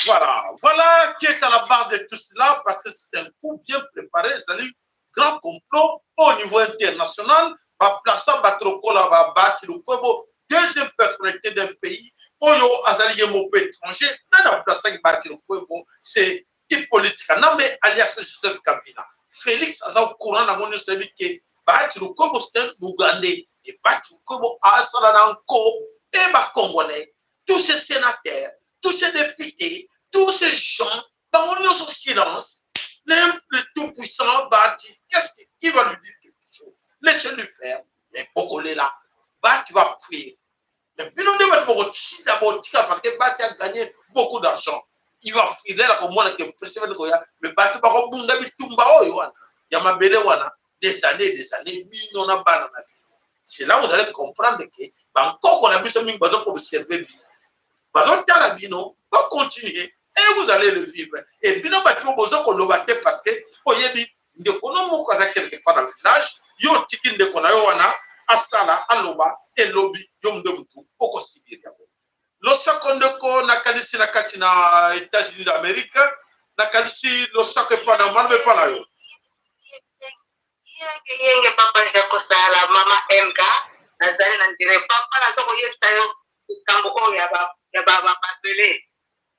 Voilà, voilà qui est à la base de tout cela, parce que c'est un coup bien préparé, c'est-à-dire grand complot au niveau international, ba plaça bato lokola ba Bahati Lukwebo, deuxième personnalité d'un pays, oyo azali ye moko étranger, nani aplaçaki Bahati Lukwebo? C'est Hippolyte Kanambe alias Joseph Kabila. Felix aza au courant na ngo nyonso, ayebi ke Bahati Lukwebo c'est un Ougandais et Bahati Lukwebo asala na nko et ba Congolais, tous ces sénateurs, tous ces députés, tous ces gens, bango nyonso silence. Le tout puissant Bahati, qu'est-ce qui va lui dire quelque chose? Laissez-lui faire. Mais bokolela, Bahati va fuir. Mais bino nde bato bokotinda botika parce que Bahati a gagné beaucoup d'argent. Il va fuir lela komona ke président koya, mais bato bakobunda bitumba oyo wana ya mabele wana des années des années, bino na bana na bino. C'est là où vous allez comprendre que bankoko na biso mingi bazo koobserve bino, bazotala bino, bacontinue et vous allez le vivre. Et bino bato bozo koloba te parce que oyebi ndeko no moko aza quelque part na village, yo otiki ndeko na yo wana asala aloba elobi, yo nde mutu okosibir yango. Losako ndeko, nakanisi na kati na États-Unis d'Amérique, nakanisi losako epa na maloba epa na yo. Yenge yenge papa eza kosala mama MK, nazali na ndire papa, naza koyebisa yo likambo oyo ya ba mabele.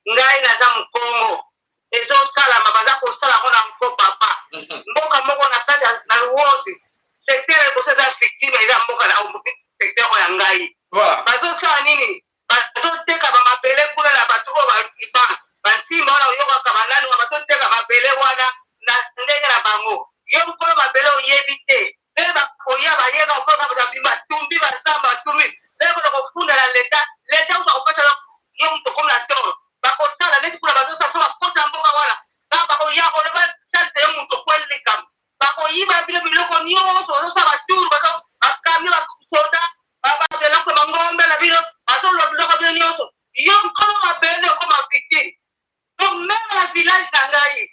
Ngai naza mokongo, ezosalama, baza kosala yango na nko papa. Mboka moko na kati na Luozi, secteur liboso eza victime, eza mboka na secteur oyo ya ngai. Bazosala nini? Bazoteka ba mabele kuna na bato oyo ba bansimba wana, oyokaka banani wana bazoteka mabele wana na ndenge na bango. Yo mokolo mabele oyebi te, ndenge bakoya bayeka okoka bato batumbi bazamba batumbi, ndenge kona kofunda na leta, leta oyo bakopesa. biloko bino nyonso, yo nkolo mabele nde okoma victime. Donc meme na village na ngai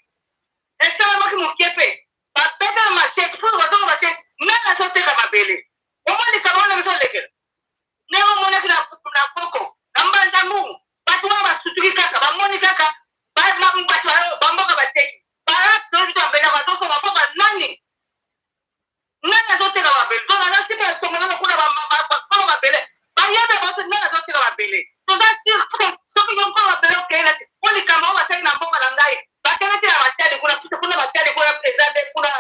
esalamaki moke mpe babeta na machete mpo bazoloba te nani azoteka mabele. Omoni likambo wana ezolekela ndenge omonaki na na boko na mbanza ngungu, bato wana basutuki kaka, bamoni kaka bato bamboka bateki batoyebi to mabele bazosomba mboka nani nani azoteka mabele. Donc aza sika ya songo nano kuna bakolo mabele bayebe bato nani azoteka mabele. Toza sur soki yo nkolo mabele okei na mpo likambo oyo basali na mboka na ngai, bakende te na Matadi kuna, kuna Matadi kuna eza nde kuna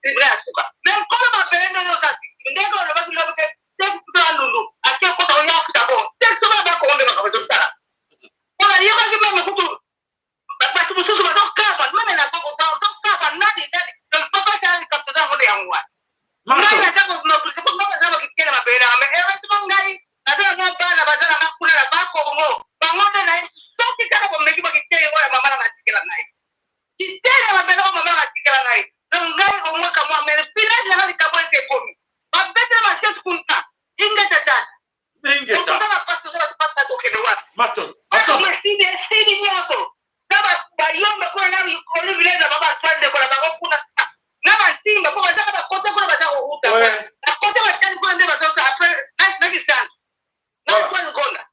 tribunal ya suka. Mais nkolo mabele nde oyo oza victime, ndenge olobaki lobi te te Lulu ake kota oya afuta bo te soki na bakongo nde makambo ezosala mpona yebaki meme kutu bato mosusu bazokaba meme na boko bazokaba nani nani. Donc papa sala likambo toza yango nde yango wana. Ngai naza komobilize mpo ngai naza kokitela mabele nanga, mais heureusement ngai naza na mwa bana baza na nga kuna na Bakongo, bango nde nayebi soki kaka bomeki bokiteli oyo mama nanga atikela ngai, kitele ya mabele oyo mama nanga atikela ngai. Donc ngai omwaka mwa mais village nanga likambo esi ekomi babetela machete kuna. Ingeta tata. Ingeta. Okoza na pasi, oza na pasi, tokende wapi? Maton, maton. Esili, esili nyonso na bayombe kuna na olivile na bango, bazwa ndeko na bango kuna na bansimba mpo bazaka bakote kuna, baza koruta na kote batali kuna nde bazosa apres na kisana na Antoine Gonda.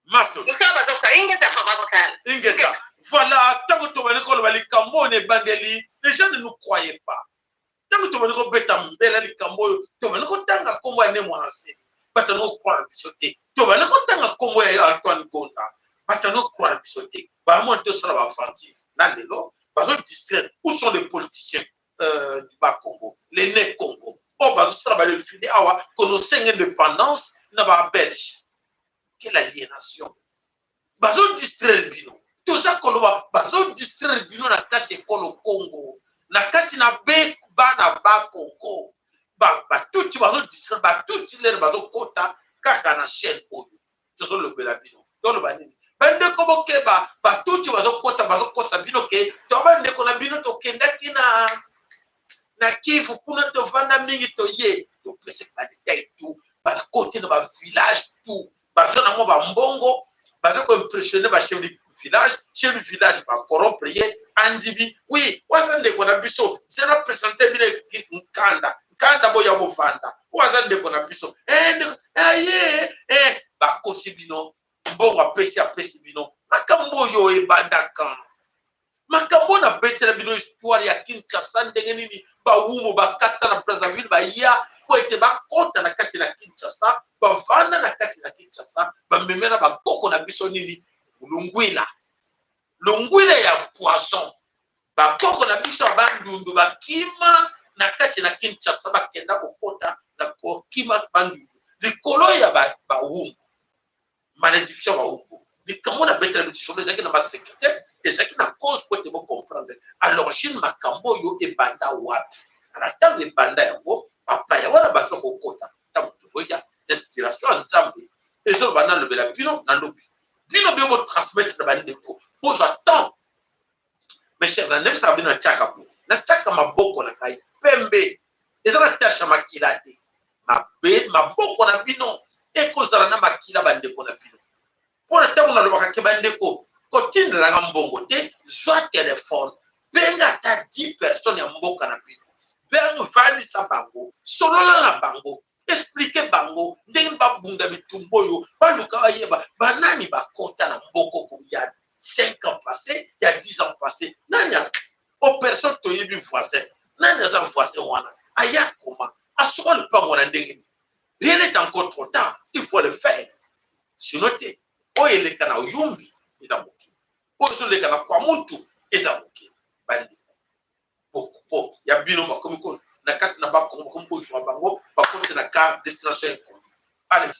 Maton. Mosala bazosa. Ingeta papa, kosala. Ingeta. Voilà, ntango tobandi koloba likambo oyo na ebandeli, les gens ne nous croyaient pas. Ntango tobandi kobeta mbela likambo oyo, tobandi kotanga nkombo ya Ne Mwana Nsemi, bato yango kokroire na biso te. Tobandi kotanga nkombo ya Antoine Gonda, bato yango kokroire na biso te. Bamoni tosala baaventure na lelo bazodistraire. Où sont les politiciens du bas Congo, les Ne Congo oyo bazosala badéfilé awa konosenga indépendance na babelge? Quelle aliénation! Bazodistraire bino. Toza koloba, bazodistraire bino na kati ekolo Congo, na kati na be bana ba Congo batuti, bazodistraire batuti. Lere bazokota kaka na chaîne oyo tozolobela bino, toloba nini? Bandeko, bokeba. Batuti bazokota, bazokosa bino ke to bandeko na bino tokendaki na Kivu kuna, tovanda mingi, toye topesaki badétail tout. Bakoti na bavillage tout, baza nango bambongo, baza koimpressionne bachef du village. Chef du village bacorrompre ye, andibi wi waza ndeko na biso, zela présente bino nkanda nkanda, boya bovanda, oyo aza ndeko na biso. Ndeko ye bakosi bino mbongo, apesi apesi bino makambo oyo ebandaka. Makambo oyo nabetela bino, histoire ya Kinshasa, ndenge nini bawumbu bakata na Brazzaville, baya po ete bakɔta na kati na Kinshasa, bavanda na kati na Kinshasa, bamemela bakoko na biso nini? Lungwila, lungwila ya poison. Bakoko na biso ya Bandundu bakima na kati na Kinshasa, bakenda kokɔta na kokima Bandundu likolo ya bawumbu, malédiction bawumbu. Likambo na betela biso ezalaki na basécurité, ezalaki na cause po ete bocomprendre à l'origine makambo oyo ebanda wapi. Na ntango ebanda yango, bapaya wana baza kokota. Ntango tozoya, inspiration ya Nzambe ezoloba nalobela bino, nalobi bino, bino botransmettre na bandeko, bozwa temps. Mes chers, nayebisaka bino, natiaka boye, natiaka maboko na ngai pembe, eza na tache ya makila te. Mabe maboko na bino ekozala na makila, bandeko na bino. Mpona ntango nalobaka ke bandeko kotindelanga mbongo te, zwa telefone, benga ata 10 personnes ya mboka na bino, benga, vandisa bango, solola na bango, explique bango ndenge babunda bitumba oyo, baluka bayeba banani bakota na mbokoko ya 5 ans passé, ya 10 ans passé, nani o personne toyebi voisin, nani aza voisin wana, aya koma asoka lupango na ndenge nini. Rien n'est encore trop tard, il faut le faire, sinon te oyo eleka na Oyumbi eza mokili, oyo ezoleka na Kwamuntu eza mokili. Bandeko, po ya bino bakomi na kati na Bakongo, bakomi kozwa bango, bakotisa na car, destination inconnue. Ale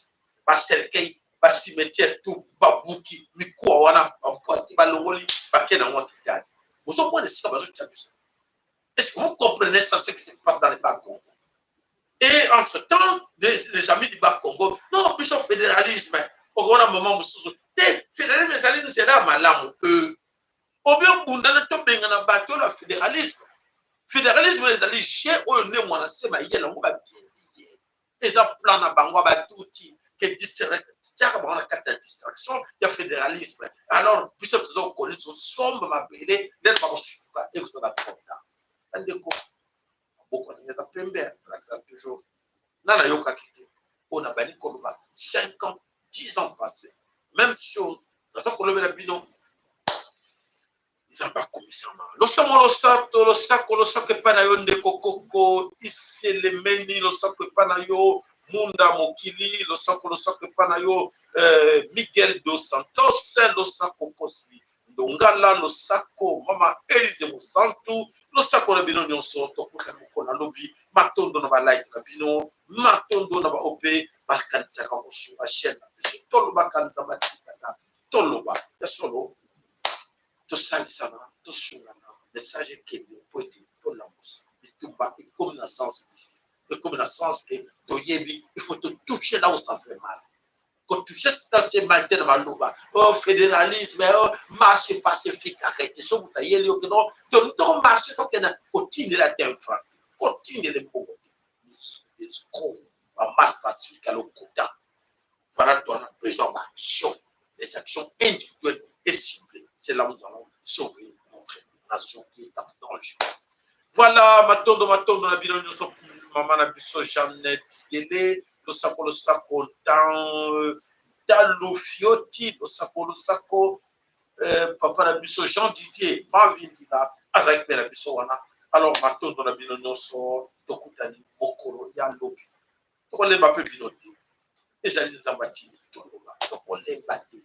bacercueil, bacimetière tout babuki, mikuwa wana babwaki, balongoli, bake nango Kigali. Bozomona esika bazotia biso? Est-ce que vous comprenez ça, ce qui se passe dans les Bas-Congo? Et entre-temps, les amis du Bas-Congo, non, biso fédéralisme, okomona mama mosusu te, fédéralisme ezali nzela ya malamu. Obi obundana, tobengana bato oyo na fédéralisme. Fédéralisme ezali jeu oyo nde Mwana Nsemi ayela yango, batindi ye, eza plan na bango ya batuti. Ke tiaka bango na kati ya distraction ya fédéralisme. Alors biso toza kokoni tosomba mabele ndenge bakosutuka, ekozala trop tard. Bandeko, maboko na eza pembe, alakisa toujours nga nayokaki te oyo nabandi koloba 5 ans, 10 ans passé, même chose naza kolobela bino. Nzambe akomisama. Losamo, losato, losako, losako epai na yo ndeko koko iselemeni, losako epai na yo munda mokili, losako, losako epai na yo Miguel dos Santos, losako kosi ndongala, losako mama Elise Mosantu, losako na bino nyonso. Tokutana mokolo na lobi. Matondo na balike na bino, matondo na baoyo mpe bakanisaka kosunga chaîne na biso. Tolobaka, Nzambe atikaka toloba ya solo, tosalisana, tosungana, message ekende po ete tolamusa. Bitumba ekomi na sens mosusu, ekomi na sens ke toyebi il faut totouche là où ça fait mal. Kotouche ça fait mal te na maloba oh fédéralisme, oh marche pacifique. Arrête, so moto ayeli yo ke non, tomarche, tokende kotindela te infra, kotindela mbongo te, escroc, bamarche pacifique ya lokuta. Voilà, on a besoin d'action, des actions individuelles et ciblées. C'est là où nous allons sauver notre nation qui est en danger. Voilà, matondo, matondo na bino nyonso, mama na biso Jeannette Dele, losako, losako, Talo Fioti, losako, losako, papa na biso Jean Didier Mavindila azalaki mpe na biso wana. Alors matondo na bino nyonso, tokutani mokolo ya lobi. Tokolemba mpe bino te, ezali Nzambe atindi toloba, tokolemba te.